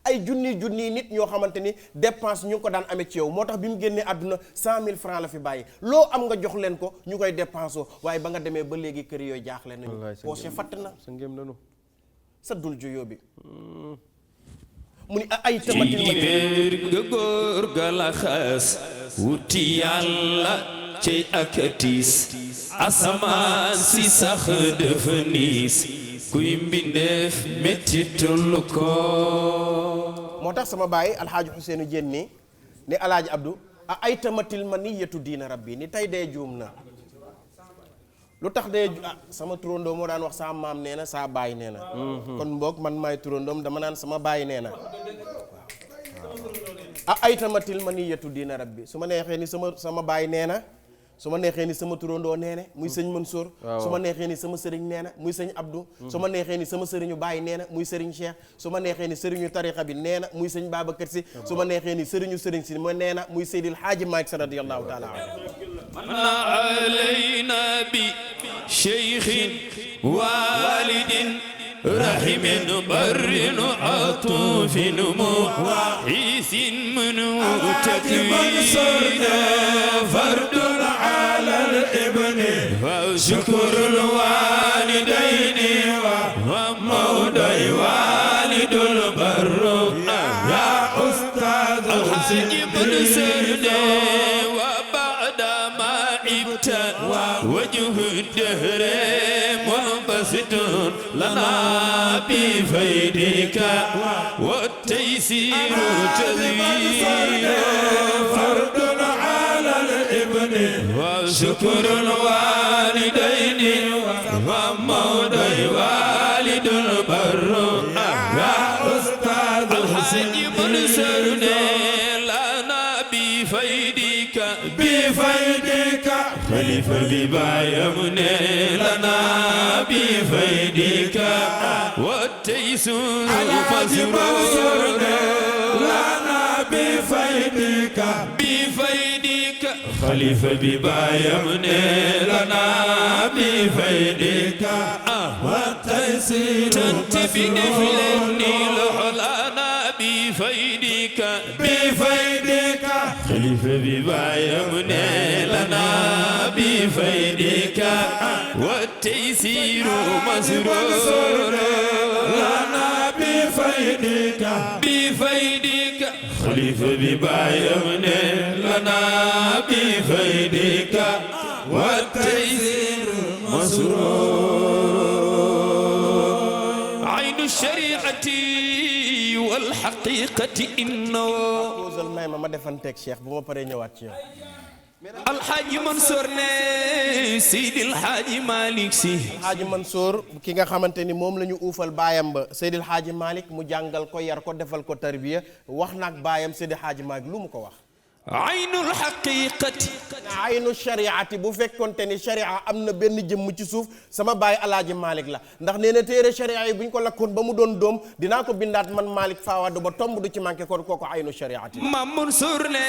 ay junni nit ñoo xamante ni dépense ñu ngi ko daan amee ci yow moo tax bi mu génnee àdduna 100 000 francs la fi bàyyi loo am nga jox leen ko ñu koy dépensé waaye ba nga demee ba léegi kër yooyu jaaxle nañu poche fatt na sa ngéem nanu sa dul ju yóbbi mu ni ay tamatil ma béer ga góor ga la xas wuti yàlla ci ak tiis asamaan si sax dafa niis kuy mbindeef mettitul ko moo tax sama baay alxaaji Ousseynou Diène ni alaaji Abdou ay tamatil ma ni yetu diina rabbi ni tey dee juum na lu tax dee sama turandoo moo daan wax saa maam nee na saa baay nee na kon mboog man maay turandoom dama naan sama baay nee na ay tamatil ma ni yetu diina rabbi su ma neexee ni sama baay nee na su ma neexee ni sama turandoo nee na muy sëñ Mansour su ma neexee ni sama sëriñ nee na muy sëñ Abdou su ma neexee ni sama sëriñu baay nee na muy sëriñ Cheikh su ma neexee ni sëriñu tarixa bi nee na muy sëñ Babacar Si su ma neexee ni sëriñu sëriñ si ma nee na muy Seydil Hadji Malick Sy radiyallahu taala anhu alayna bi cheikhin walidin rahimin barrin atufin mu'isin mutakwin fardun ala al-ibn شكر الوالدين ومولى والد البر يا أستاذ الحاج بن سرد وبعد ما عبت وجه الدهر منبسط لنا بفيدك والتيسير تزيين فرد على الابن وشكر الوالدين ومولى والد البر يا أستاذ الحاج بن سرد لنا بفيدك بفيدك خليفة ببايم لنا بفيدك والتيسر مسرور لنا بفيدك خليفة ببايم لنا بفيدك والتيسير تنتبه نفلني لحلانا بفيدك خليفة ببايم لنا بفيدك والتيسير مسرور لنا بفيدك خليفة ببايم لنا بفيدك والتيسير مسرور عين الشريعة والحقيقة إنه ma defanteeg Cheikh bu ma paree ñëwaat ci yow. Alxaaji Mansour ne Seydil Xaaji Malick Sy. Alxaaji Mansour ki nga xamante ni moom la ñu uufal baayam ba Seydil Xaaji Malick mu jàngal ko yar ko defal ko tarbiya wax nag baayam Seydil Xaaji Malick lu mu ko wax. aynul xaqiqati. aynu shariati bu fekkonte ni sharia am na benn jëmm ci suuf sama baay Alaaji Malick la ndax nee na téere sharia yi bu ñu ko lakkoon ba mu doon doom dinaa ko bindaat man Malick Fawad ba tomb du ci manqué kon kooku aynu shariati. Maam Mansour ne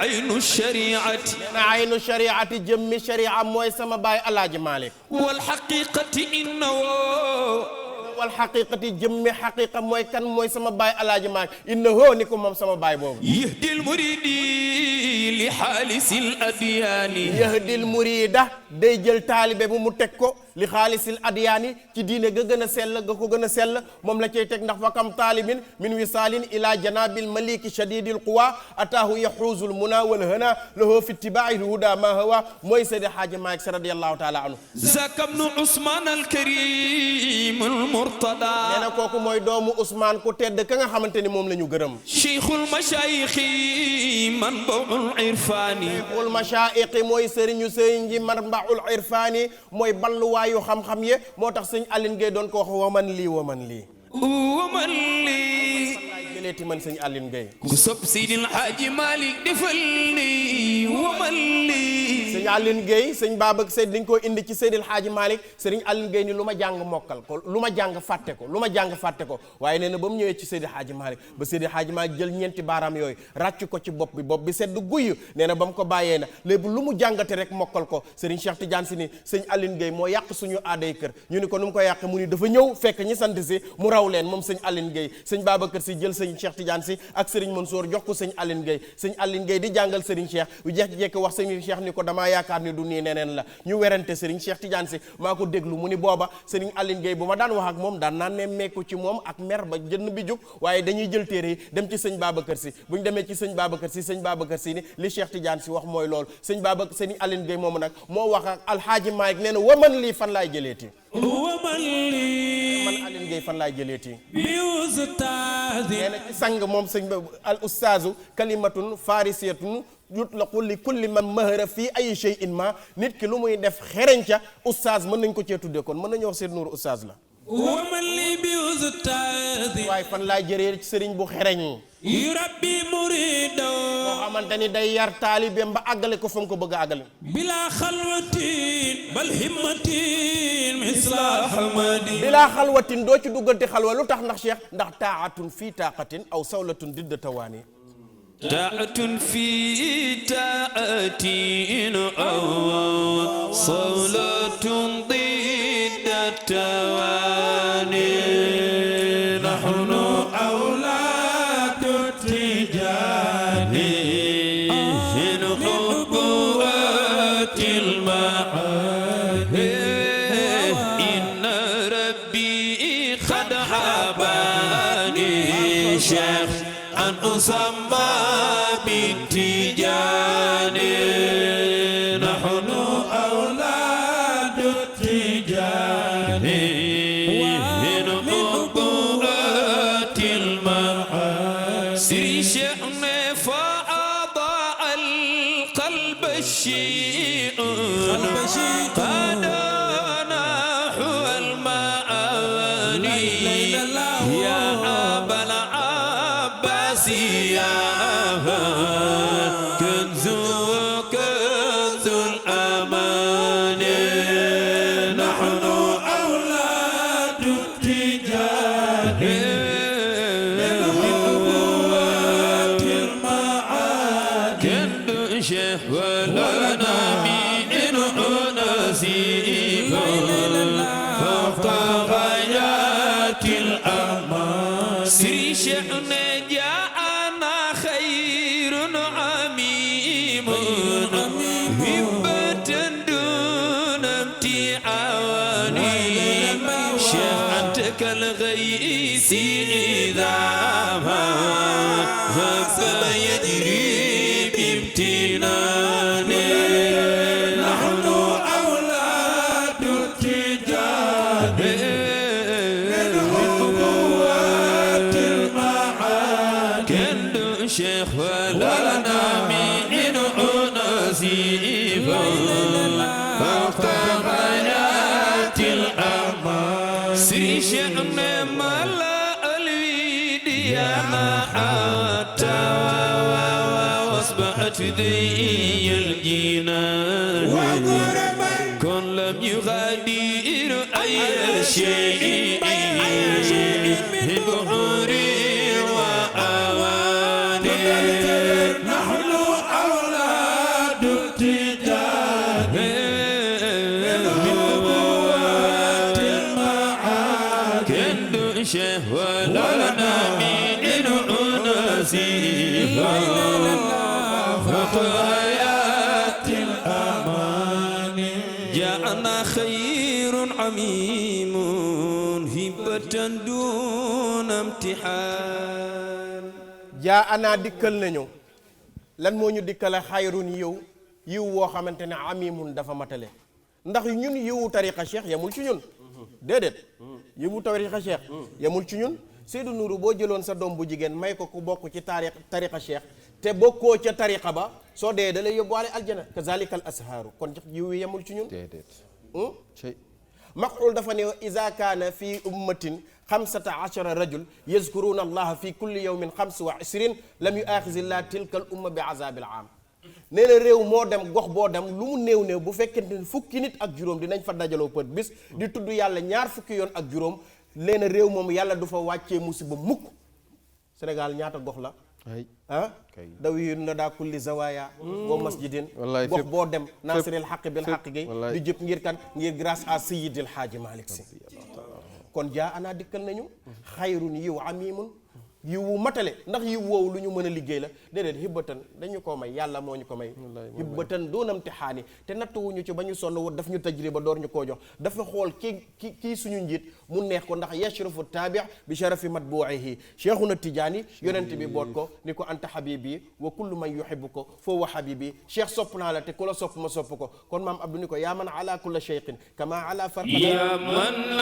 aynu shariati. nee na aynu shariati jëmmi sharia mooy sama baay Alaaji Malick. wal xaqiqati innahu. wal xaqiqati jëmmi xaqiqa mooy kan mooy sama baay Alaaji Malick innahu ni ko moom sama baay boobu. yahdil muridi li xaalisil adyaani. yahdil murida day jël taalibe bu mu teg ko li xaalisil adyaani ci diine ga gën a sell ga ko gën a sell moom la cay teg ndax fa kam taalibin min wisaalin ila janabil maliki shadidil quwa ataahu yaxuusul muna wal hana lahu fi ittibaa'il huda ma hawa mooy Seydi Xaaji Malick Sy radiyallahu taala anhu. zakabnu Usmaan al Karim al Murtada. nee na kooku mooy doomu Ousmane ku tedd ka nga xamante ni moom la ñu gërëm. cheikhul machaayixi manbaul irfaani. cheikhul machaayixi mooy sëriñu sëriñ ji manbaul irfaani mooy balluwaayu xam-xam ye moo tax sëñ Aline Gueye doon ko wax waman lii waman lii. waman lii. jëleeti man sëñ Aline Gueye. ku sopp Seydil Hadji Malick defal nii waman lii. sëñ Aline Gueye sëñ Baba Seyd dañ koo indi ci Seydil Hadji Malick sëriñ Aline Gueye ni lu ma jàng mokkal ko lu ma jàng fàtte ko lu ma jàng fàtte ko waaye nee na ba mu ñëwee ci Seydil Hadji Malick ba Seydil Hadji Malick jël ñeenti baaraam yooyu ràcc ko ci bopp bi sedd guyu nee na ba mu ko bàyyee na léegi lu mu jàngate rek mokkal ko sëriñ Cheikh Tidiane si ni sëñ Aline Gueye moo yàq suñu aaday kër ñu ni ko nu mu ko yàq mu ni dafa ñëw fekk ñi sant si mu raw leen moom sëñ Aline Gueye sëñ Babacar si jël sëñ Cheikh Tidiane si ak sëriñ Mansour jox ko sëñ Aline Gueye sëñ Aline Gueye di jàngal sëriñ Cheikh bu jekk wax sëñ Cheikh ni ko damaa yaakaar ni du nii neneen la ñu werante sëriñ Cheikh Tidiane si maa ko déglu mu ni booba sëriñ Aline Gueye bu ma daan wax ak moom daan naa nemmeeku ci moom ak mer ba jënn bi jóg waaye dañuy jël téere yi dem ci sëñ Babacar si bu ñu demee ci sëñ Babacar si ni li Cheikh Tidiane si wax mooy loolu sëñ Aline Gueye moomu nag moo wax ak Alxaaji Malick nee na waman lii fan laay jëleeti waman lii man Aline Gueye fan laay jëleeti bi ustaazi. nee na ci sang moom sëñ al ustaazu kalimatun farisiyatun yutlaqu li kulli man mahara fii ay shay'in ma nit ki lu muy def xereñ ca ustaaz mën nañ ko cee tuddee kon mën nañu wax seen nuuru ustaaz la. waman lii bi ustaazi. waaye fan laay jëree ci sëriñ bu xereñ. yurabbi murido. boo xamante ni day yar taalibeem ba àggale ko fa mu ko bëgg a àggale. bila xalwatin bal himmatin misla hamadi. bila xalwatin doo ci duggante xalwa lu tax ndax Cheikh ndax taatun fii taqatin aw sawlatun didda tawaani. taatun fii taatin aw sawlatun didda tawaani. nahnu awlaadu tijaani min nubuwwatil maani. inna rabbi qad habani cheikh an usamma bittijaani. nahnu awlaadu tijaani min nubuwwatil maani. Sëriñ Cheikh ne fa adaa al qalba shay'un qad nahu al maani. ya abal abbas ya كنز شيخ ولنا من نسيب فوق غايات الأمان سري شيخنا جاءنا خير عميم هبة دون امتحان شيخ أنت كالغيث إذا ما فيجري بامتنان نحن أولاد التجار من قوات المعاد كن شيخ ولنا من نسيب فوق غايات الأمان سري شيخنا ملا الويديانا حتى أصبحت ذي الجنان كن لم يغادر أي شيء من بحور وأواني نحن أولاد التجار من قوات المعاد كن شيخ ولنا من نسيب غايات الأمان جاءنا خير عميم هبة دون امتحان jaa ana dikkal nañu lan moo ñu dikkale xayrun yiw woo xamante ne amimun dafa matale ndax ñun yiwu tariqa cheikh yamul ci ñun déedéet yiwu tariqa cheikh yamul ci ñun Seydou Nourou boo jëloon sa doom bu jigéen may ko ku bokk ci tariqa cheikh te bokkoo ca tariqa ba soo dee da lay yóbbuwaale aljana kazalika al ashaaru kon yiw wi yamul ci ñun déedéet maqul dafa ne iza kaana fi ummatin 15 rajul yazkuruna allaha fi kulli yawmin 25 lam yuaxizillah tilka al umma bi azabil aam nee na réew moo dem gox boo dem lu mu néew néew bu fekkente ne fukki nit ak juróom dinañ fa dajaloo pët bis di tudd yàlla ñaar fukki yoon ak juróom nee na réew moom yàlla du fa wàccee musiba mukk Sénégal ñaata gox la ah daw yi na daa kulli zawaya wa masjidin gox boo dem nasiril xaq bil xaq gi di jëpp ngir kan ngir grâce à Seyyidil Haaji Malick Sy kon jaa ana dikkal nañu xayrun yiw amimun yiw wu matale ndax yiw woowu lu ñu mën a liggéey la déedéet hibbatan dañu ko may yàlla moo ñu ko may hibbatan doonam tixaani te nattuwuñu ci ba ñu sonn wut daf ñu tajriba door ñu koo jox dafa xool kii suñu njiit mu neex ko ndax yashrafu taabi bi sharafi matbuihi cheikhuna tijaani yonent bi boot ko ni ko anta habibi wa kullu man yuhibbu ko foo wa habibi cheikh sopp naa la te ku la sopp ma sopp ko kon maam Abdou ni ko yaa man ala kulla cheikhin kama ala farqat يا من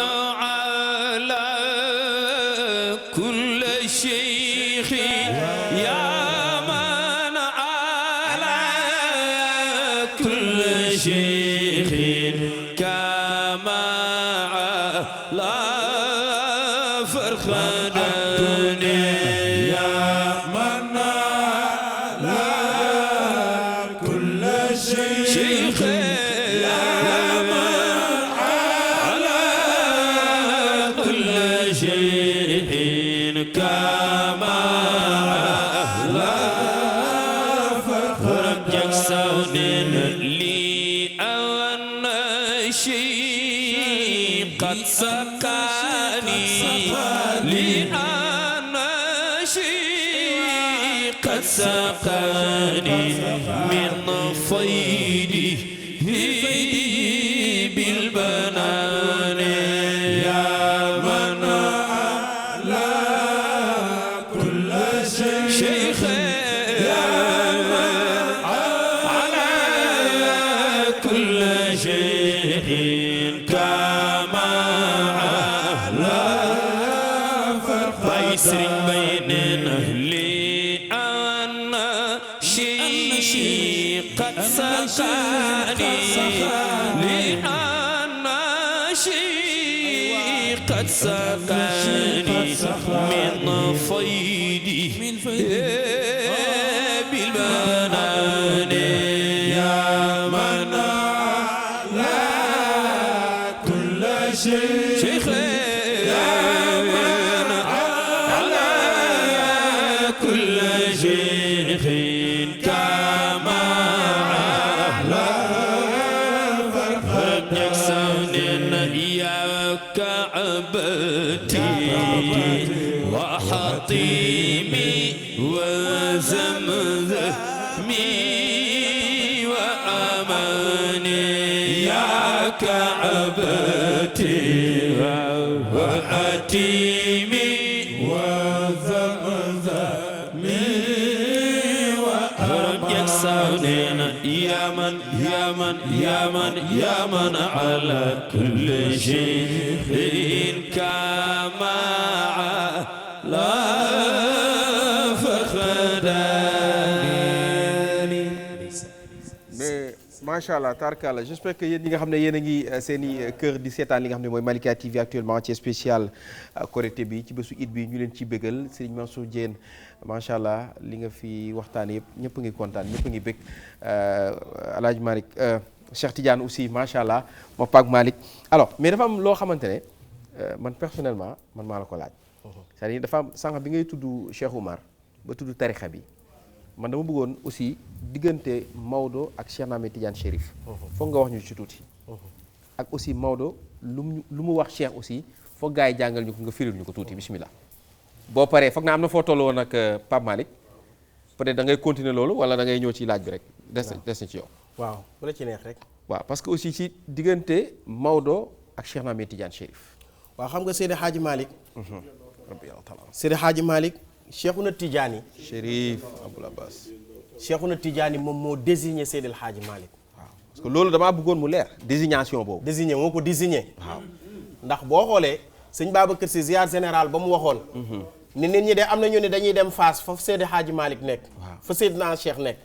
على كل شيخ يا من على كل شيخ كما على فرخدان يا من على كل شيخ كما لا فرق جسد لي أن شيء قد سقاني لأن شيء قد سقاني من فيدي بالبنان يا من شيخ يا على كل شيء كما على فرق بيسر بين أهلي أن شيء قد سقاني لأن شيء قد سقاني من فيدي بالبنان يا من على كل شيء شيخ يا من على كل شيء كما كعبتي وأتيمي وزمزمي ورب يكسونين يا من على كل شيء كما لا فخداني. mais macha allah tarkala j'espère que yéen ñi nga xam ne yéen a ngi seen i kër di seetaan li nga xam ne mooy Malika TV actuellement ci spécial Korité bi ci bésu Eid bi ñu leen ci bégal Serigne Mansour Diène macha allah li nga fi waxtaan yëpp ñëpp a ngi kontaan ñëpp a ngi bég El Hadj Malick Cheikh Tidiane aussi macha allah moo Pape Malick alors mais dafa am loo xamante ne man personnellement man maa la ko laaj. c'est-à-dire dafa am sànq bi ngay tudd Cheikh Oumar ba tudd tarixa bi man dama bëggoon aussi diggante Maodo ak Cheikh Ahmed Tidiane Chérif. foog nga wax ñu ci tuuti. ak aussi Maodo lu mu wax Cheikh aussi foog gars yi jàngal ñu ko nga firil ñu ko tuuti bismillah. boo paree foog naa am na foo toll woon ak Pape Malick peut-être da ngay continuer loolu wala da ngay ñëw ci laaj bi rek. des na ci yow. waaw bu la ci neex rek. waaw parce que aussi ci diggante Maodo ak Cheikh Ahmed Tidiane Chérif. waaw xam nga Seydi Hadji Malick. Seydi Hadji Malick Cheikhouna Tidiane. Chérif Aboul Abbas. Cheikhouna Tidiane moom moo désigné Seydi Hadji Malick. waaw parce que loolu damaa bëggoon mu leer désignation boobu. désigné moo ko désigné. waaw ndax boo xoolee sëñ Babacar Sy ziar général ba mu waxoon. ni nit ñi de am na ñu ne dañuy dem Fass foofu Seydi Hadji Malick nekk. fa Seydina Cheikh nekk.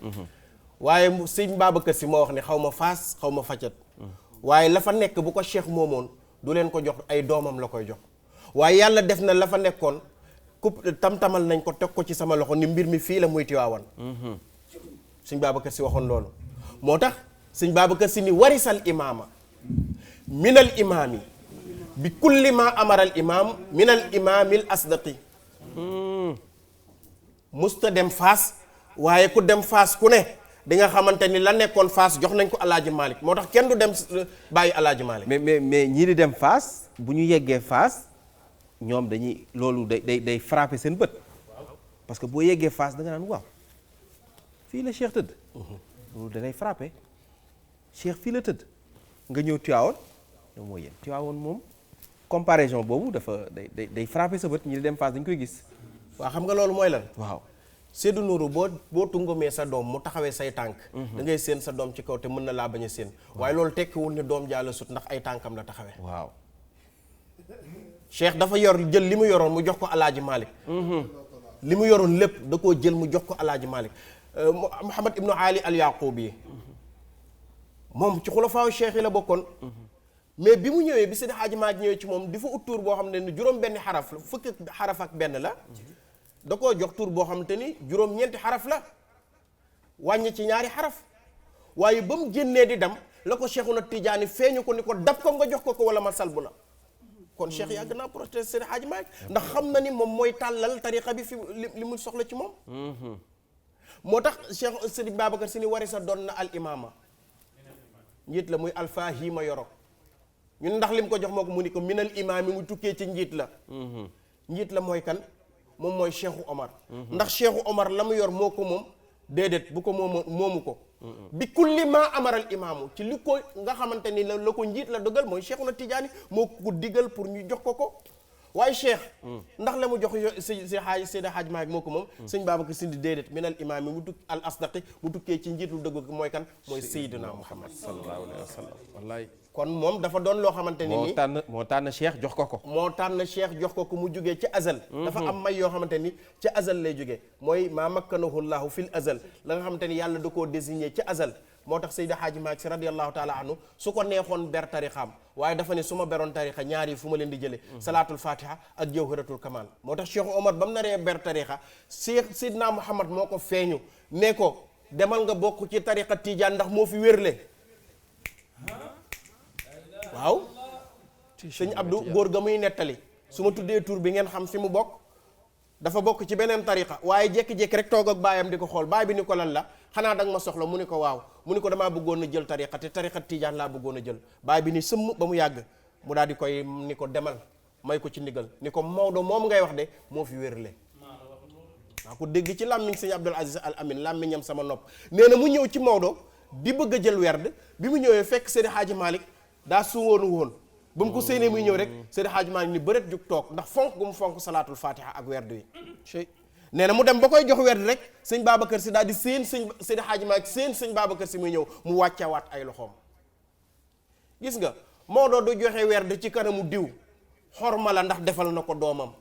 waaye sëñ Babacar Sy moo wax ne xaw ma Fass xaw ma Faccat. waaye la fa nekk bu ko Cheikh moomoon du leen ko jox ay doomam la koy jox. waaye yàlla def na la fa nekkoon ku tam-tamal nañ ko teg ko ci sama loxo ni mbir mi fii la muy Tiwaawan. sëñ Babacar Sy waxoon loolu. moo tax sëñ Babacar Sy ni warisal imaama minal imaami bi kulli ma amaral imaam minal imaamil asdaqi. musta dem Fass waaye ku dem Fass ku ne di nga xamante ni la nekkoon Fass jox nañ ko Alaaji Malick moo tax kenn du dem bàyyi Alaaji Malick. mais ñii di dem Fass bu ñu yeggee Fass ñoom dañuy loolu day frapper seen bët parce que boo yeggee Fass da nga naan waaw fii la Cheikh tëdd. loolu da lay frapper Cheikh fii la tëdd nga ñëw Tivaouane ñoom mooy yéen Tivaouane moom comparaison boobu dafa day frapper sa bët ñi di dem Fass dañ koy gis. waaw xam nga loolu mooy lan. waaw Seydou Nourou boo tungumee sa doom mu taxawee say tànk. da ngay séen sa doom ci kaw te mën na laa bañ a séen. waaye loolu tekkiwul ne doom jaa la sut ndax ay tànkam la taxawee. waaw. Cheikh dafa jël li mu yoroon mu jox ko Alaaji Malick. li mu yoroon lépp da koo jël mu jox ko Alaaji Malick. Mouhamad Ibnu Ali al Yaqubi moom ci xulafaaw Cheikh yi la bokkoon. mais bi mu ñëwee bi Seydi Hadji Malick ñëwee ci moom di fa ut tur boo xam ne juróom-benni xaraf la fukki xaraf ak benn la. da koo jox tur boo xamante ni juróom-ñeenti xaraf la wàññi ci ñaari xaraf waaye ba mu génnee di dem la ko Cheikhouna Tidiane feeñu ko ni ko dab ko nga jox ko wala ma salbu la kon Cheikh yàgg naa protesté Seydi Hadji Malick ndax xam na ni moom mooy tàllal tariqa bi fi li mu soxla ci moom. moo tax Cheikh Seydi Babacar Sy ni warisa doon na al imaama njiit la muy alfahima yoro ñun ndax lim ko jox moo ko mu ni ko minal imaam yi mu tukkee ci njiit la. njiit la mooy kan. moom mooy Cheikhu Omar. ndax Cheikhu Omar la mu yor moo ko moom déedéet bu ko moomu ko. bi kulli ma amaral imaamu ci li ko nga xamante ni la ko njiit la dogal mooy Cheikhouna Tidiane moo ko digal pour ñu jox ko waaye Cheikh. ndax la mu jox Seydi Hadji Malick moo ko moom. sëñ Babacar Sy déedéet minal imaam yi mu tukk al asdaqi mu tukkee ci njiit lu dëgg mooy kan mooy Seydina Muhammad sallallahu alayhi wa sallam wallaay. kon moom dafa doon loo xamante ni nii moo tànn Cheikh jox ko. moo tànn Cheikh jox ko mu jugee ci azal. dafa am may yoo xamante ni ci azal lay jugee mooy maa makkanahu llahu fil azal la nga xamante ni yàlla da koo désigné ci azal moo tax Seydi Hadji Malick Sy radiyallahu taala anhu su ko neexoon ber tarixaam waaye dafa ne su ma beroon tarixa ñaar yi fu ma leen di jëlee. salaatul fatiha ak jawharatul kamal moo tax Cheikh Omar ba mu naree ber tarixa Seydina Muhammad moo ko feeñu ne ko demal nga bokk ci tarixa Tidiane ndax moo fi wérle. waaw sëñ Abdou góor ga muy nettali su ma tuddee tur bi ngeen xam fi mu bokk dafa bokk ci beneen tariqa waaye jékki-jékki rek toog ak baayam di ko xool baay bi ni ko lan la xanaa danga ma soxla mu ni ko waaw mu ni ko damaa bëggoon a jël tariqa te tariqa Tidiane laa bëggoon a jël baay bi ni sëmm ba mu yàgg mu daal di koy ni ko demal may ko ci ndigal ni ko Maodo moom ngay wax de moo fi wérle waa ko dégg ci làmmiñ sëñ Abdoul Aziz Al Amin làmmiñam sama nopp nee na mu ñëw ci Maodo di bëgg a jël werd bi mu ñëwee fekk Seydi Hadji Malick daa suwoonu woon ba mu ko séenee muy ñëw rek Seydi Hadji Malick ni bëreet jug toog ndax fonk gu mu fonk salaatul fatiha ak werdu yi nee na mu dem ba koy jox werd rek sëñ Babacar si daal di seen Seydi Hadji Malick sëñ Babacar si muy ñëw mu wàccawaat ay loxoom. gis nga Maodo du joxe werd ci kanamu diw xorma la ndax defal na ko doomam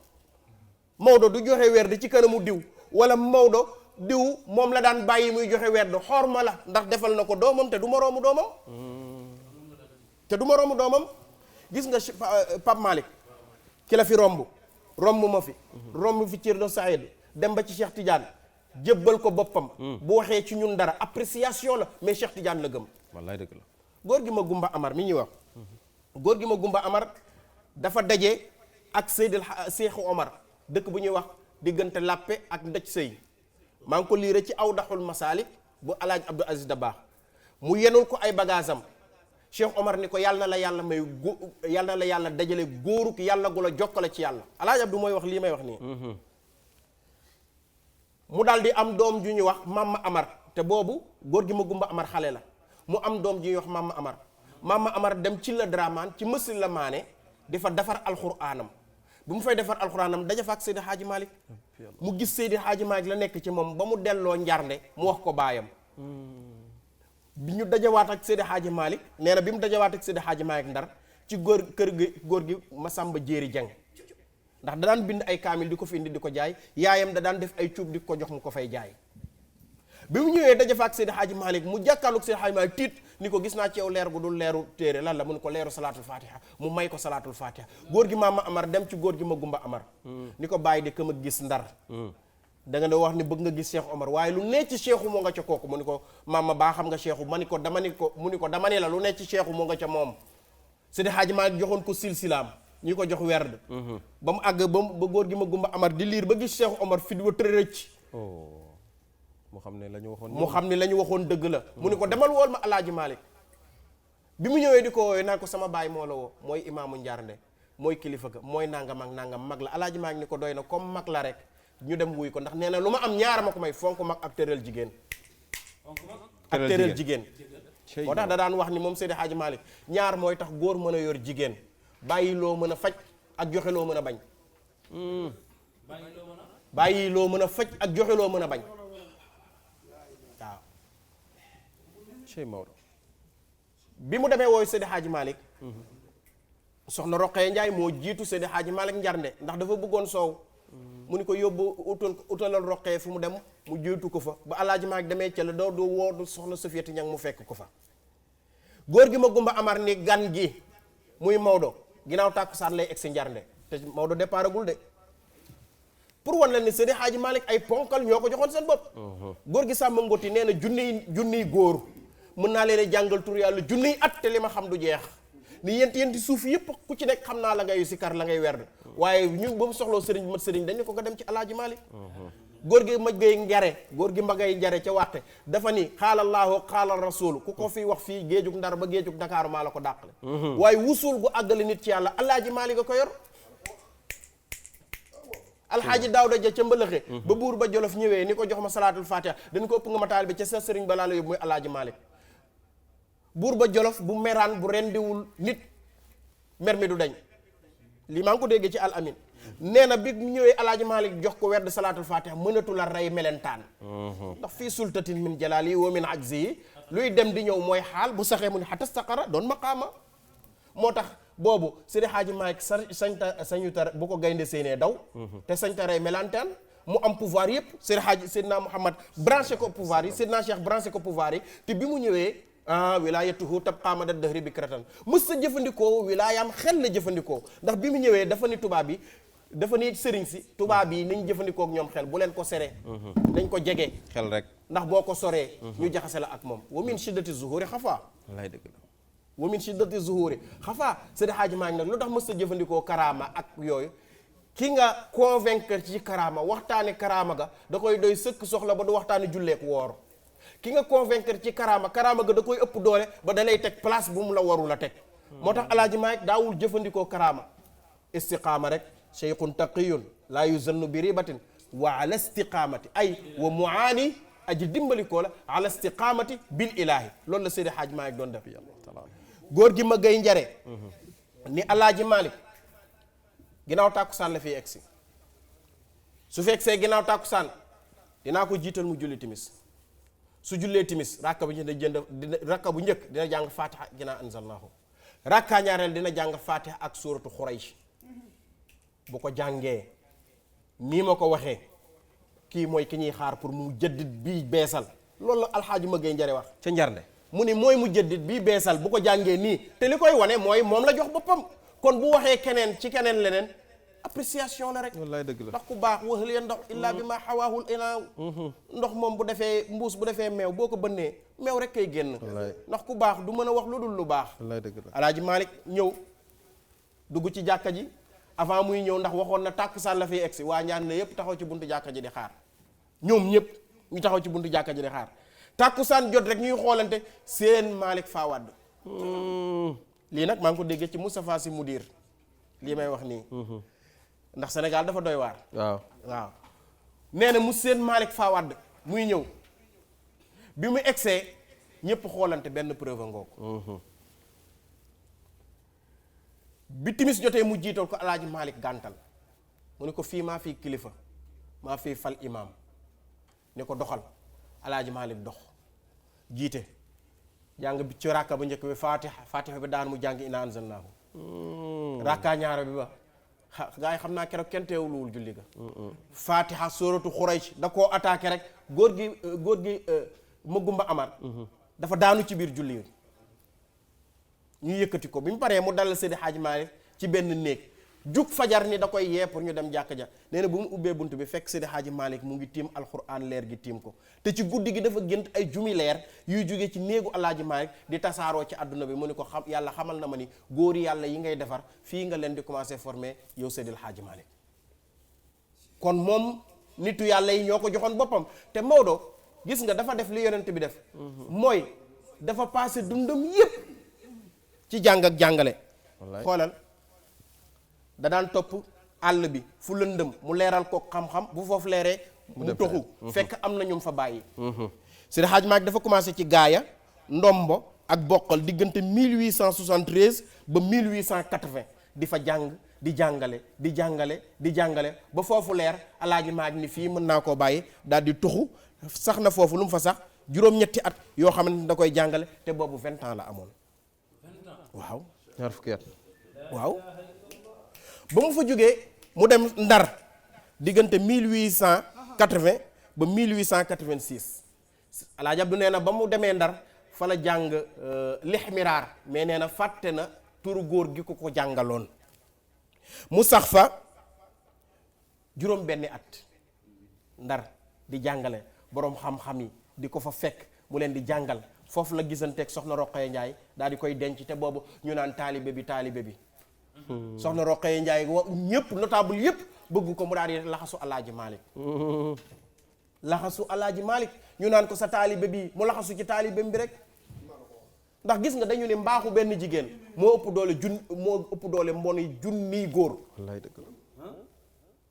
Maodo du joxe werd ci kanamu diw wala Maodo diw moom la daan bàyyi muy joxe werd xorma la ndax defal na ko doomam te du moroomu doomam gis nga Pape Malick ki la fi romb ma fi romb fi Thierno Saïd dem ba ci Cheikh Tidiane jébbal ko boppam bu waxee ci ñun dara appréciation la mais Cheikh Tidiane la gëm wallaay dëgg la góor gi ma Gumba Amar mi ñuy wax góor gi ma Gumba Amar dafa daje ak Seexu Omar dëkk bu ñuy wax diggante Làppe ak Ndëj Sëy maa ngi ko liire ci Awdaxul Masaalik bu Alaaj Abdou Aziz Dabakh mu yenul ko ay bagaasam Cheikh Omar ni ko yàlla na la yàlla may yàlla na la yàlla dajale góoruk yàlla gu la jokkale ci yàlla Alaaj Abdou mooy wax lii may wax nii mu daal di am doom ju ñuy wax Mama Amar te boobu góor gi ma Gumba Amar xale la mu am doom ju ñuy wax Mama Amar dem ci la Dramane ci mësil la maane di fa defar alxuraanam bu mu fay defar alxuraanam daja fa ak Seydi Hadji Malick mu gis Seydi Hadji Malick la nekk ci moom ba mu delloo njarnde mu wax ko baayam bi ñu dajawaat ak Seydi Hadji Malick nee na bi mu dajawaat ak Seydi Hadji Malick Ndar ci góor gi Masamba Jéeri Jeng ndax da daan bind ay kaamil di ko fi indi di ko jaay yaayam da daan def ay cuub di ko jox mu ko fay jaay bi mu ñëwee daje fa ak Seydi Hadji Malick mu jàkkaarloog Seydi Hadji Malick tiit ni ko gis naa ci yow leer gu dul leeru téere lan la mun ko leeru salaatul fatiha mu may ko salaatul fatiha góor gi Mama Amar dem ci góor gi ma Gumba Amar ni ko bàyyi de këm a gis Ndar da nga ne wax ni bëgg nga gis Cheikh Omar waaye lu ne ci Cheikhu moo nga ca kooku mu ni ko Mama baa xam nga Cheikhu mu ni ko dama ne la lu ne ci Cheikhu moo nga ca moom Seydi Hadji Malick joxoon ko silsilaam ñi ko jox werd ba mu àgg ba góor gi ma Gumba Amar di liir ba gis Cheikh Omar fi di wa tërërëcc mu xam ne la ñu waxoon dëgg la mu ni ko demal wool ma Alaaji Malick bi mu ñëwee di ko woowee naan ko sama baay moo la woo mooy imaamu Njaarnde mooy kilifa ga mooy nangam ak nangam mag la Alaaji Malick ni ko doy na comme mag la rek ñu dem wuy ko ndax nee na lu ma am ñaara ma ko may fonk mag ak tëral jigéen moo tax da daan wax ni moom Seydi Hadji Malick ñaar mooy tax góor mën a yor jigéen bàyyi loo mën a faj ak joxe loo mën a bañ bàyyi loo mën a faj ak joxe loo mën a bañ waaw Cheikh Maodo bi mu demee wooyu Seydi Hadji Malick soxna Roqee Njaay moo jiitu Seydi Hadji Malick Njarnde ndax dafa bëggoon soow mu ni ko yóbbu utalal Roqee fu mu dem mu jiitu ko fa ba Alaaji Malick demee ca la doo woo soxna Safiyatu Ñaŋ mu fekk ko fa góor gi ma Gumba Amar ni gan gi muy Maodo ginnaaw tàkkusaan lay egsi Njarnde te Maodo départ agul de pour wan la ni Seydi Hadji Malick ay ponkal ñoo ko joxoon seen bopp góor gi Sàmba Ngoti nee na junniy góor mën naa leen jàngal tur yàlla junniy at te li ma xam du jeex ni yenti suuf yëpp ku ci nekk xam naa la ngay sikar la ngay werd waaye ñu ba mu soxloo sëriñ mat sëriñ dañu ko nga dem ci Alaaji Malick góor gi Magay Njare góor gi Magay Njare ca waxte dafa ni xaalallaahu xaalal rasul ku ko fi wax fii géejug Ndar ba géejug Dakar maa la ko dàqale waaye wusul gu àggale nit ci yàlla Alaaji Malick a ko yor alxaaji Daawda ja ca mbëlëxe ba buur ba Jolof ñëwee ni ko jox ma salaatul fatiha dañ ko ëpp nga ma taal bi ca sa sëriñ balaa la yóbbu muy Alaaji Malick buur ba Jolof bu meraan bu rendiwul nit mer mi du dañ lii maa ngi ko déggee ci al amin nee na bi mu ñëwee Alaaji Malick jox ko werd salaatul fatiha mënatu la rey melentaan ndax fii sultatin min jalaali wa min ajzi yi luy dem di ñëw mooy xaal bu saxee mu ni xata saqara doon maqaama moo tax boobu Seydi Hadji Malick sañu tar bu ko gaynde séenee daw te sañ ta rey melentaan mu am pouvoir yëpp Seydina Mouhamad branché ko pouvoir yi Seydina Cheikh branché ko pouvoir yi te bi mu ñëwee wilaayatuhu tabqaa madad dahri bikratan mës sa jëfandikoo wilaayaam xel la jëfandikoo ndax bi mu ñëwee dafa ni tubaab yi dafa ni sëriñ si tubaab yi nañ jëfandikoo ak ñoom xel bu leen ko seree nañ ko jege xel rek ndax boo ko soree ñu jaxase la ak moom wa min shiddati zuhuri xafaa wallaay dëgg la wa min shiddati zuhuri xafaa Seydi Hadji Malick nag lu tax mës sa jëfandikoo karaama ak yooyu ki nga convaincre ci karaama waxtaane karaama ga da koy doy sëkk soxla ba du waxtaane julleek woor ki nga convaincre ci karaama ga da koy ëpp doole ba da lay teg place bu mu la warul a teg moo tax Alaaji Malick daawul jëfandikoo karaama istiqaama rek cheikhun taqiyun laa yuzannu bi ribatin wa ala istiqaamati ay wa muaani aji dimbalikoo la ala istiqaamati bil ilaahi loolu la Seydi Hadji Malick doon def góor gi ma gay njare ni Alaaji Malick ginnaaw tàkkusaan la fiy egsi su fekkee ginnaaw tàkkusaan dinaa ko jiital mu julli timis su jullee timis rakka bu njëkk dina jàng fatiha ginnaaw anzalnahu rakka ñaareel dina jàng fatiha ak suuratu Xuraysh bu ko jàngee nii ma ko waxee kii mooy ki ñuy xaar pour mu jëddit bii beesal loolu la alxaaji ma gay njare wax ca njarnde mu ni mooy mu jëddit bii beesal bu ko jàngee nii te li koy wane mooy moom la jox boppam kon bu waxee keneen ci keneen leneen appréciation la rek. wallaay dëgg la ndax ku baax waxal ya ndox illaa bi ma xawaahul inaaw ndox moom bu defee mbuus bu defee meew boo ko bënnee meew rek kay génn. ndax ku baax du mën a wax lu dul lu baax. wallaay dëgg la Alaaji Malick ñëw dugg ci jàkka ji avant muy ñëw ndax waxoon na tàkkusaan la fiy egsi waa ñaan ne yëpp taxaw ci buntu jàkka ji di xaar ñoom ñëpp ñu taxaw ci buntu jàkka ji di xaar tàkkusaan jot rek ñuy xoolante seen Malick Fawad lii nag maa ngi ko déggee ci Moustapha Sy Mudir lii may wax nii. ndax Sénégal dafa doy waar. waaw nee na mu seen Malick Fawad muy ñëw bi mu egsee ñëpp xoolante benn preuve ngoog. bi timis jotee mu jiital ko Alaaji Malick gàntal mu ne ko fii maa fii kilifa maa fii fal imaam ne ko doxal Alaaji Malick dox jiite jàng bi ci ràkka bu njëkk bi fatiha bi daan mu jàng inaa anzalnaahu ràkka ñaara bi ba gaa yi xam naa keroog kenn teewluwul julli ga fatiha sóoratu Xuraysh da koo attaqué rek góor gi Magumba Amar dafa daanu ci biir julli yi ñu yëkkati ko bi mu paree mu dalal Seydi Hadji Malick ci benn néeg jug fajar ni da koy yee pour ñu dem jàkka ja nee na bu mu ubbee bunt bi fekk Seydi Hadji Malick mu ngi tiim alxuraan leer gi tiim ko te ci guddi gi dafa gént ay jumi leer yuy jógee ci néegu Alaaji Malick di tasaaroo ci àdduna bi mu ni ko xam yàlla xamal na ma ni góori yàlla yi ngay defar fii nga leen di commencer former yow Seydi Hadji Malick kon moom nitu yàlla yi ñoo ko joxoon boppam te Maodo gis nga dafa def li yonent bi def mooy dafa passé dundam yépp ci jàng ak jàngale xoolal da daan topp àll bi fu lëndëm mu leeral ko xam-xam bu foofu leeree mu toxu fekk am na ñum fa bàyyi Seydi Hadji Malick dafa commencé ci gaaya ndombo ak bokkal diggante 1873 ba 1880 di fa jàng di jàngale ba foofu leer Alaaji Malick ni fii mën naa koo bàyyi daal di toxu sax na foofu lu mu fa sax juróom-ñetti at yoo xamante ni da koy jàngale te boobu 20 ans la amoon waaw ñaar fukki at waaw ba mu fa jógee mu dem Ndar diggante 1880 ba 1886 Alaaji Abdu nee na ba mu demee Ndar fa la jàng lixmiraar mais nee na fàtte na turu góor gi ko jàngaloon mu sax fa juróom benni at Ndar di jàngale boroom xam-xam yi di ko fa fekk mu leen di jàngal foofu la gisanteeg soxna Roqaya Njaay daal di koy denc te boobu ñu naan taalibe bi soxna Roqaya Njaay ñëpp notable yëpp bëgg ko mu daal di laxasu Alaaji Malick laxasu Alaaji Malick ñu naan ko sa taalibe bi mu laxasu ci taalibe bi rek ndax gis nga dañu ne mbaaxu benn jigéen moo ëpp doole mboni junniy góor wallaay dëgg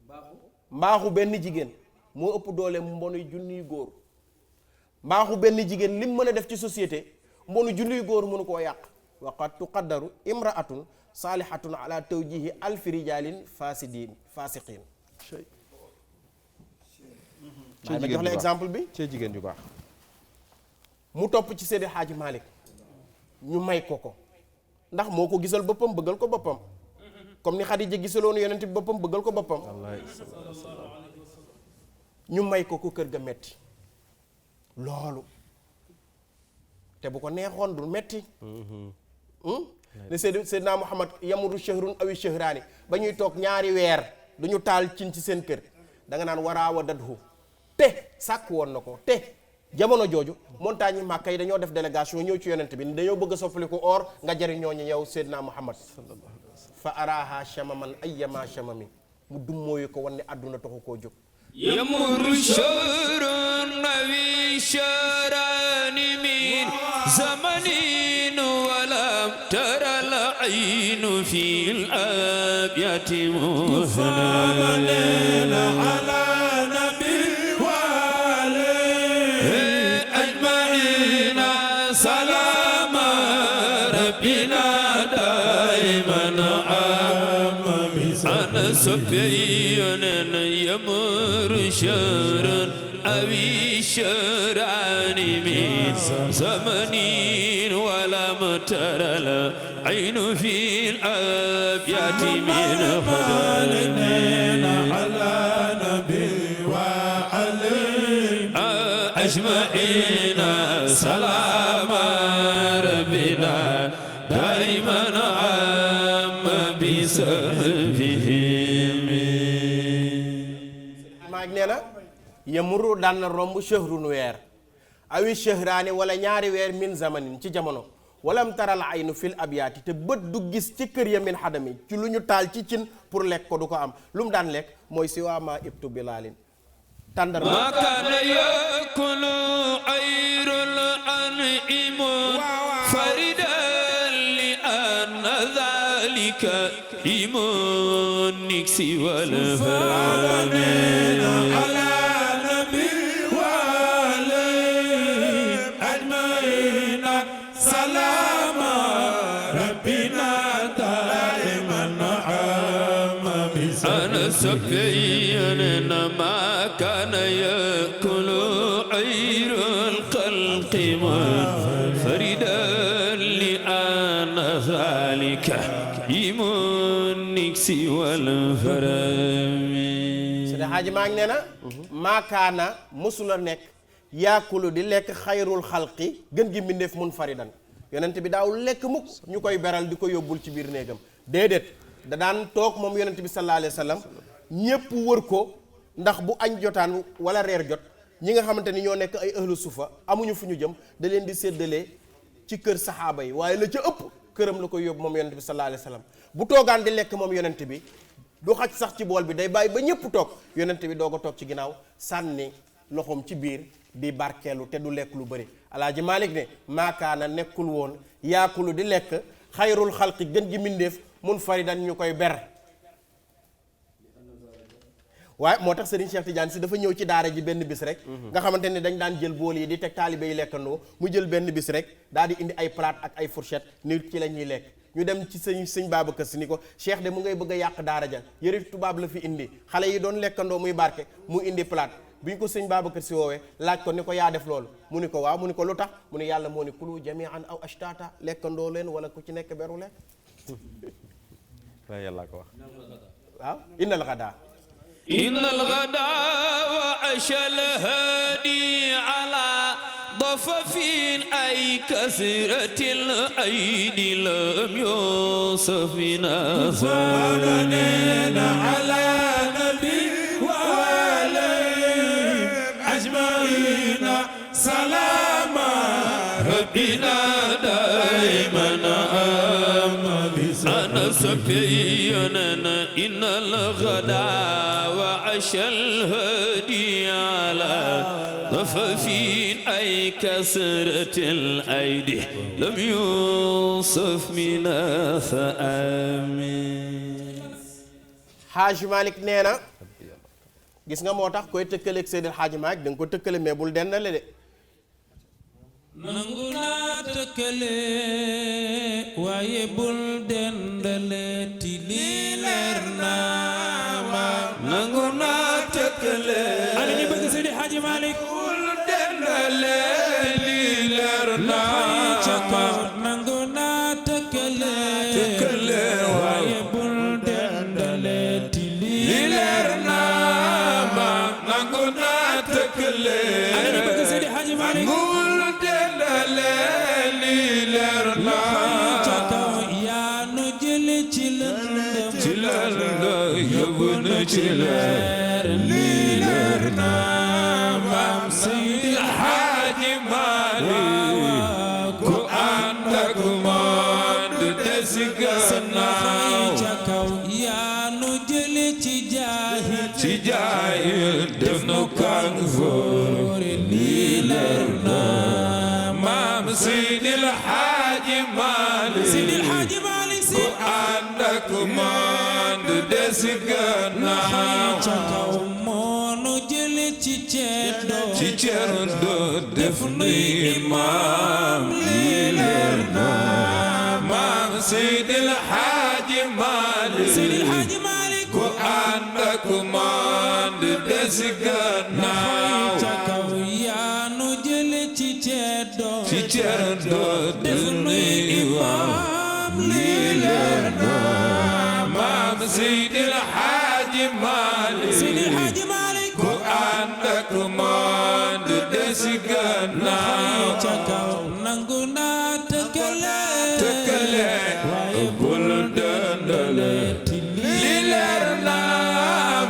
la mbaaxu benn jigéen moo ëpp doole mboni junniy góor mbaaxu benn jigéen lim mën a def ci société mbonu junniy góor mënu koo yàq waqad tuqaddaru imraatun saalihatun ala tawjihi alfi rijalin fasiqin maa ngi jox la exemple bi ci jigéen ju baax mu topp ci Seydi Hadji Malick ñu may ko ndax moo ko gisal boppam bëggal ko boppam comme ni Xadija gisaloon yonent bi boppam bëggal ko boppam ñu may ko kër ga metti loolu te bu ko neexoon du metti ne Seydina Muhammad yamuru shahrun awi shahraani ba ñuy toog ñaari weer du ñu taal cin ci seen kër da nga naan waraawa dadhu te sàkk woon na ko te jamono jooju montagne yi Màkka yi dañoo def délégation ñëw ci yonent bi ni dañoo bëgg a soppali ko or nga jariñoo ñu yow Seydina Muhammad fa araha shamaman ayyama shamami mu dummóoyu ko wan ne àdduna taxu koo jóg يمر شهر نبي شهران من زمن ولم ترى العين في الأبيات مهنا على نبي وآله أجمعين سلام ربنا أنا سبينا يمر شهر أبي شهران من زمن ولم تر العين في الأبيات من خلالنا على نبي وعلي أجمعين سلام ربنا دائما عام بسهبهم maag nee na yamuru daan na romb shahrun weer awi shahraani wala ñaari weer min zamanin ci jamono walam taral aynu fil abyaati te bët du gis ci kër ya min xadami ci lu ñu taal ci cin pour lekk ko du ko am lu mu daan lekk mooy si waa ma ibtu bilaalin tàndar ما كان يأكل عير الأنعم فردا لأن ذلك إيمانك والفرد على نبي وعلي أجمعين سلام ربنا دائما عام أنا سبينا ما كان يأكل عير الخلق فردا لأن ذلك إيمانك والفرد Seydi Hadji Malick nee na maakaana mësula nekk yaakulu di lekk xayrul xalqi gën gi mbindeef mun faridan yonent bi daaw lekk mukk ñu koy beral di ko yóbbul ci biir néegam déedéet da daan toog moom yonent bi sallallahu alayhi wa sallam ñépp wër ko ndax bu añ jotaan wala reer jot ñi nga xamante ni ñoo nekk ay ahlu sufa amuñu fu ñu jëm da leen di séddalee ci kër saxaaba yi waaye la ca ëpp këram la koy yóbbu moom yonent bi sallallahu alayhi wa sallam bu toogaan di lekk moom yonent bi du xaj sax ci bool bi day bàyyi ba ñëpp toog yonent bi doog a toog ci ginnaaw sànni loxoom ci biir di barkeelu te du lekk lu bëri alaaji Malick ne maakaana nekkul woon yaakulu di lekk xayrul xalqi gën gi mbindéef mun faridan ñu koy ber waaye moo tax Serigne Cheikh Tidiane si dafa ñëw ci daara ji benn bis rek nga xamante ne dañ daan jël bool yi di teg taalibe yi lekkandoo mu jël benn bis rek daal di indi ay plate ak ay fourchette nit ci la ñuy lekk ñu dem ci sëñ Babacar Si ni ko Cheikh de mu ngay bëgg a yàq daara ja yëre tubaab la fi indi xale yi doon lekkandoo muy barke mu indi plate bi ñu ko sëñ Babacar Si woowee laaj ko ni ko yaa def loolu mu ni ko waaw mu ni ko lu tax mu ni yàlla moo ni kulu jami'an aw ashtata lekkandoo leen wala ku ci nekk beru lekk yàlla ko wax waaw innal ghadaa إن الغداء وعشاء الهادي على ضفف أي كثرة الأيدي لم يوصف فرننا على نبي وعلي أجمعين سلام ربنا دائما أنا سبينا إن الغداء وعشاء الهدي على ضفف أي كسرة الأيدي لم يوصف من ثأم Hadji Malick nee na gis nga moo tax koy tëkkaleeg Seydil Hadji Malick da nga ko tëkkale mais bul dendale de nangu naa tëkkale waaye bul dendale ti lii leer naa ma nangu naa tëkkale ana ñu bëgg Seydi Hadji Malick bul dendale lii leer naa ma nangu naa tëkkale waaye bul dendale ti lii leer naa ma nangu naa tëkkale ana ñu bëgg Seydi Hadji Malick ci leer lii leer na maam Seydi Hadji Malick ku ànd ak moom du des gannaaw ca kaw yaa nu jële ci jaahil def nu kan foor lii leer na maam Seydi Hadji Malick ku ànd ak moom du des gannaaw ca kaw moonu jële ci ceddo def nuy imaam lii leer na maam Seydi Hadji Malick ku def nuy imaam lii leer na maam Seydil Hadji Malick Seydi Hadji Malick ku ànd ak monde des gannaaw ca kaw nangu naa tëkkale waaye bul dëndale li leer na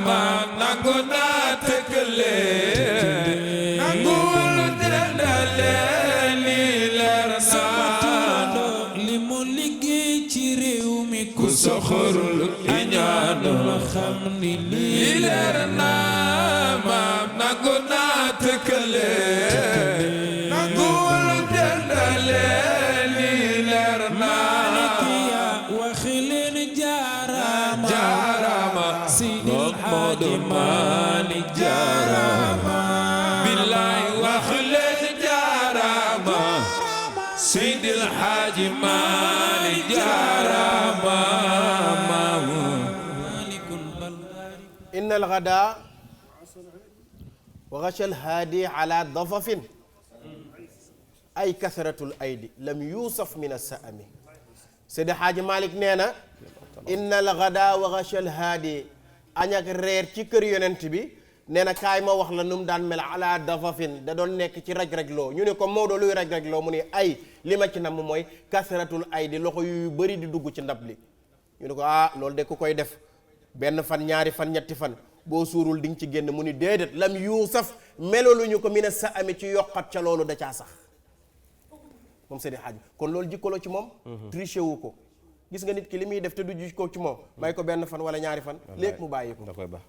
maam nangu naa tëkkale bul dëndale li leer na li mu liggéey ci réew mi ku soxorul iñaanu la xam ni li lii leer na maam nangu naa tëkkale bul dëndale li leer na Malikiya waxi leen jaaraama jaarama Seydi Moodu Maalik jaarama billaay wax leen jaarama Seydil Hadji Maalik jaarama Malikun bal inna alghada wa ghasha alhaadi ala dafafin ay kasratul aydi lam yusaf min as-saami Seydi Hadji Malick nee na inna alghada wa ghasha alhaadi añ ak reer ci kër yonent bi nee na kaay ma wax la nu mu daan mel ala dafafin da doon nekk ci raj-raj loo ñu ne ko Maodo luy raj-raj loo mu ne ay li ma ci nam mooy kasratul aydi loxo yu bëri di dugg ci ndab li ñu ne ko ah loolu de ku koy def benn fan ñaari fan ñetti fan boo suurul di nga ci génn mu ni déedéet lam yuusaf meloluñu ko mina sa ami ci yokkat ca loolu da caa sax moom Seydi Hadji kon loolu jikkaloo ci moom triché wu ko gis nga nit ki li muy def te du jikko ci moom may ko benn fan wala ñaari fan léegi mu bàyyi ko da koy baax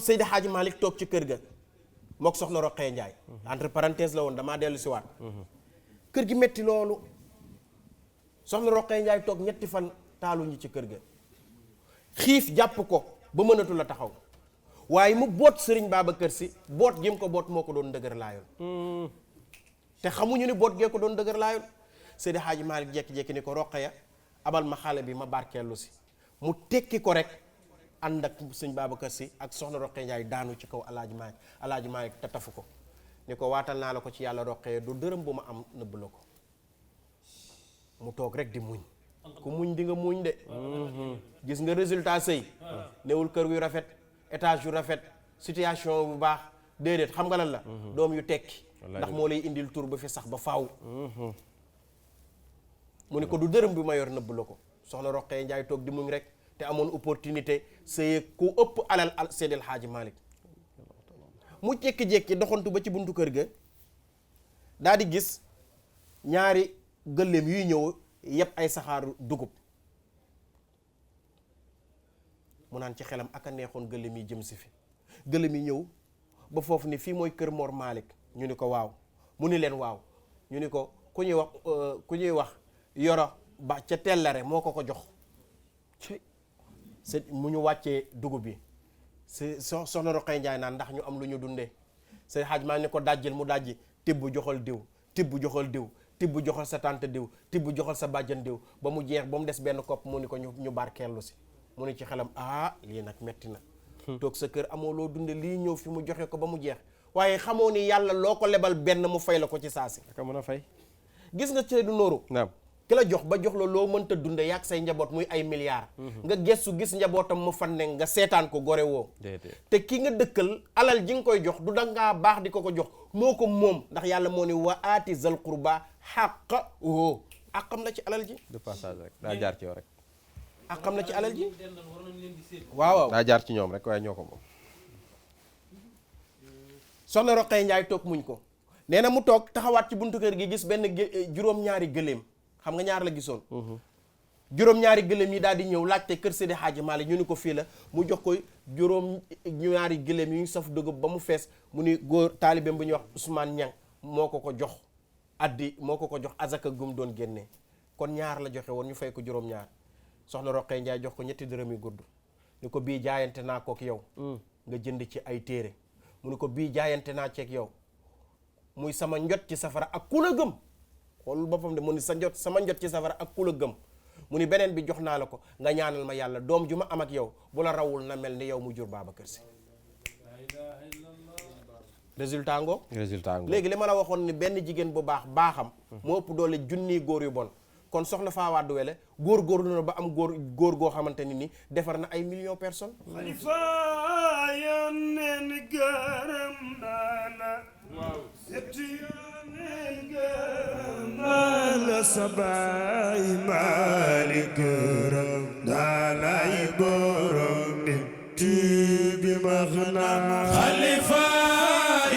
Seydi Hadji Malick toog ci kër ga mook soxna Roqee Njaay entre parenthèse la woon damaa dellu si waat kër gi metti loolu soxna Roqee Njaay toog ñetti fan taaluñu ci kër ga xiif jàpp ko ba mënatu la taxaw waaye mu boot Sëriñ Babacar Si boot gi mu ko boot moo ko doon dëgër laayoon te xamuñu ni boot gee ko doon dëgër laayoon Seydi Hadji Malick jekki-jekki ni ko Roqeya abal ma xale bi ma barkeelu si mu tekki ko rek ànd ak Sëriñ Babacar Si ak soxna Roqee Njaay daanu ci kaw Alaaji Malick te tafu ko ni ko waatal naa la ko ci yàlla Roqeya du dërëm bu ma am nëbb la ko mu toog rek di muñ ku muñ di nga muñ de gis nga résultat sëy newul kër yu rafet étage yu rafet situation bu baax déedéet xam nga lan la doom yu tekki ndax moo lay indil tur ba fi sax ba faaw mu ne ko du dërëm bi ma yor nëbb la ko soxna Roqee Njaay toog di muñ rek te amoon opportunité sëy ku ëpp alal Seydil Hadji Malick mu jékki-jékki doxantu ba ci buntu kër ga daal di gis ñaari gëléem yuy ñëw yépp ay saxaaru dugub mu naan ci xelam ak a neexoon gëléem yi jëm si fi gëléem yi ñëw ba foofu ni fii mooy kër Mor Malick ñu ni ko waaw mu ni leen waaw ñu ni ko ku ñuy wax yoro ba ca tellare moo ko jox mu ñu wàccee dugub bi soxna Roqee Njaay naan ndax ñu am lu ñu dundee Seydi Hadji Malick ni ko dajjil mu dajji tibb joxal diw tibb joxal diw tibb joxal sa tante diw tibb joxal sa bàjjan diw ba mu jeex ba mu des benn kopp mu ni ko ñu barkeelu si mu ni ci xelam lii nag metti na toog sa kër amoo loo dunde lii ñëw fi mu joxe ko ba mu jeex waaye xamoo ni yàlla loo ko lebal benn mu fay la ko ci saasi aka mën a fay gis nga Seydou Nourou naam ki la jox ba jox la loo mënta dunde yàgg say njaboot muy ay milliards nga gestu gis njabootam mu fan ne nga seetaan ko gore woo te ki nga dëkkal alal ji nga koy jox du dangaa baax di ko jox moo ko moom ndax yàlla moo ni wa aati zal qurba haqqahu àqam la ci alal ji de passage rek daa jaar ci yow rek àqam la ci alal ji waaw daa jaar ci ñoom rek waaye ñoo ko moom soxna Roqee Njaay toog muñ ko nee na mu toog taxawaat ci buntu kër gi gis benn juróom-ñaari gëléem xam nga ñaar la gisoon juróom-ñaari gëléem yi daal di ñëw laajte kër Seydi Hadji Malick ñu ni ko fii la mu jox ko juróom-ñaari gëléem yu ñu saf dugub ba mu fees mu ni góor taalibeem bu ñuy wax Ousmane Niang moo ko jox addi moo ko jox azaka gum doon génnee kon ñaar la joxe woon ñu fay ko juróom-ñaar soxna Roqee Njaay jox ko ñetti dërëm yu gudd ni ko bii jaayante naa kook yow nga jënd ci ay téere mu ni ko bii jaayante naa ceeg yow muy sama njot ci safara ak ku la gëm xoolul boppam de mu ni sama njot ci safara ak ku la gëm mu ni beneen bi jox naa la ko nga ñaanal ma yàlla doom ju ma am ak yow bu la rawul na mel ni yow mu jur Babacar Si résultat ngoo résultat nga léegi li ma la waxoon ni benn jigéen bu baax baaxam moo ëpp doole junniy góor yu bon kon soxna Faa Wade Wele góor na ba am góor goo xamante ni defar na ay millions personnes xalifa yónneen gërëm naa la setu yónneen gërëm naa la sa baay Maalik gërëm naa lay borom nit bi max naa xalifa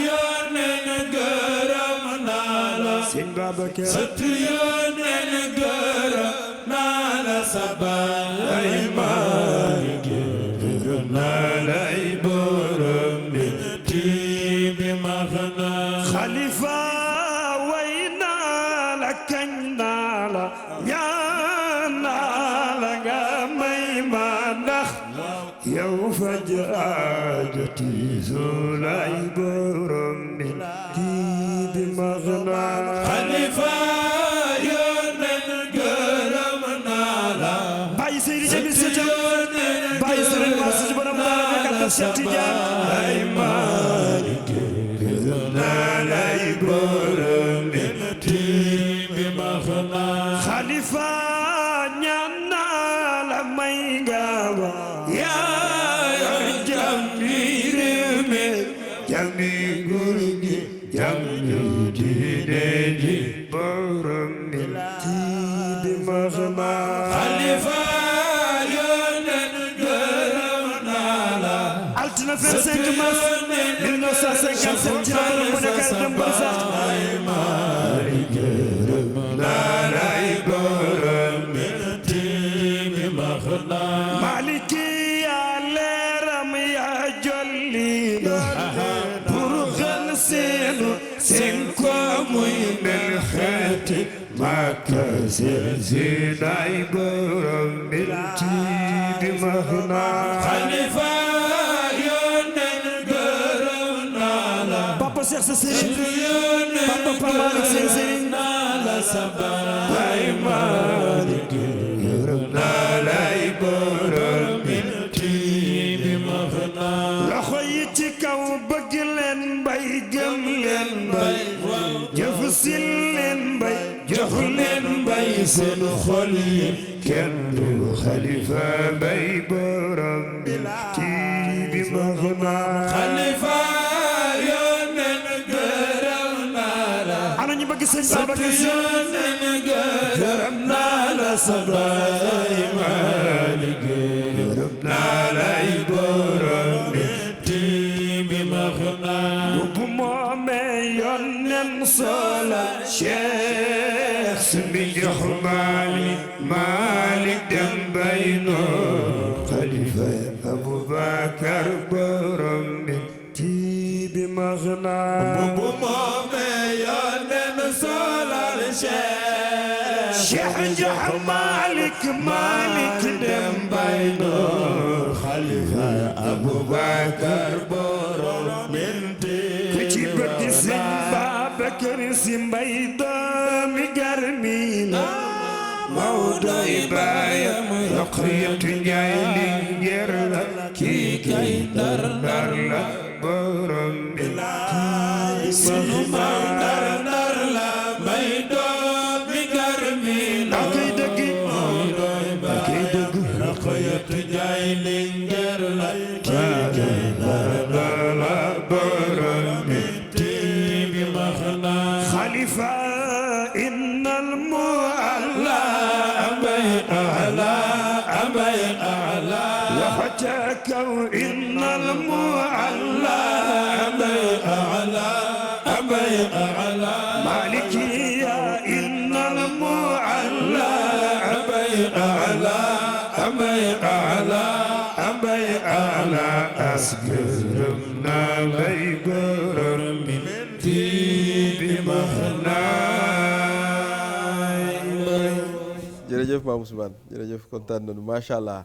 yónneen gërëm naa la sëñ Babacar setu yónneen gërëm naa la sa baay Maalik gërëm naa lay borom nit bi max naa xalifa way naa la kañ naa la ñaan naa la nga may ma ndax yow faj aajati zulay borom nit bi max naa xalifa yónneen gërëm naa la bàyyi Seydi Jamil Sëtam bàyyi Sëriñ Mansour Sy borom naa la kat Cheikh Tidiane ay Maalik gërëm naa lay borom nit bi max naa xalifa ñaan naa la may nga wa yaa jàmmi réew mi jàmmi nguur gi jàmmi diine ji borom nit bi max naa xalifa yónneen gërëm naa la altine 25 mars 1957 ci la mu nekk dem ba sax ay Maalik gërëm naa lay borom nit bi max naa Maliki yaa leeram yaa jolli pour xel seenu seen ko muy mel xeeti Makka seen ay borom nit bi max naa xalifa yónneen gërëm naa la Papa Cheikh sa sëriñ yónneen Papa Pamalik seen sëriñ naa la sa baay Maalik gërëm naa lay borom nit bi max naa loxo yi ci kaw bëgg leen mbay gëm leen mbay jëf sil leen mbay jox leen mbay seen xol yi kenn du xalifa mbay borom bi max naa xalifa yónneen gërëm naa la ana ñu bëgg sëñ Babacar Si yónneen gërëm naa la sa baay Maalik gërëm naa lay borom nit bi max naa bu moomee yónneen soola Cheikh si bi jox Maalik dem bay noo xalifa Abubakar borom nit bi max naa bu moomee yónneen solal Cheikh jox Maalik dem bay noo xalifa Abubakar borom ku ci bëgg Sëñ Babacar Si mbay doomi garmi la Mawdoy baayam Roqiyatu Njaay Lingeer la kii kay Ndar la borom bi sunu maam Ndar la may doomi garmi la akay dëgg Mawdoy baayam Roqiyatu Njaay Lingeer la kii kay Ndar la borom bi max naa xalifa innal mu'alla أبي أعلى وحتى إن المعلى أبي أعلى مالكي إن المعلى أبي أعلى أسكرنا بيبر من تيب مخناي jërëjëf Maam Ousmane jërëjëf kontaan nañu macha allah.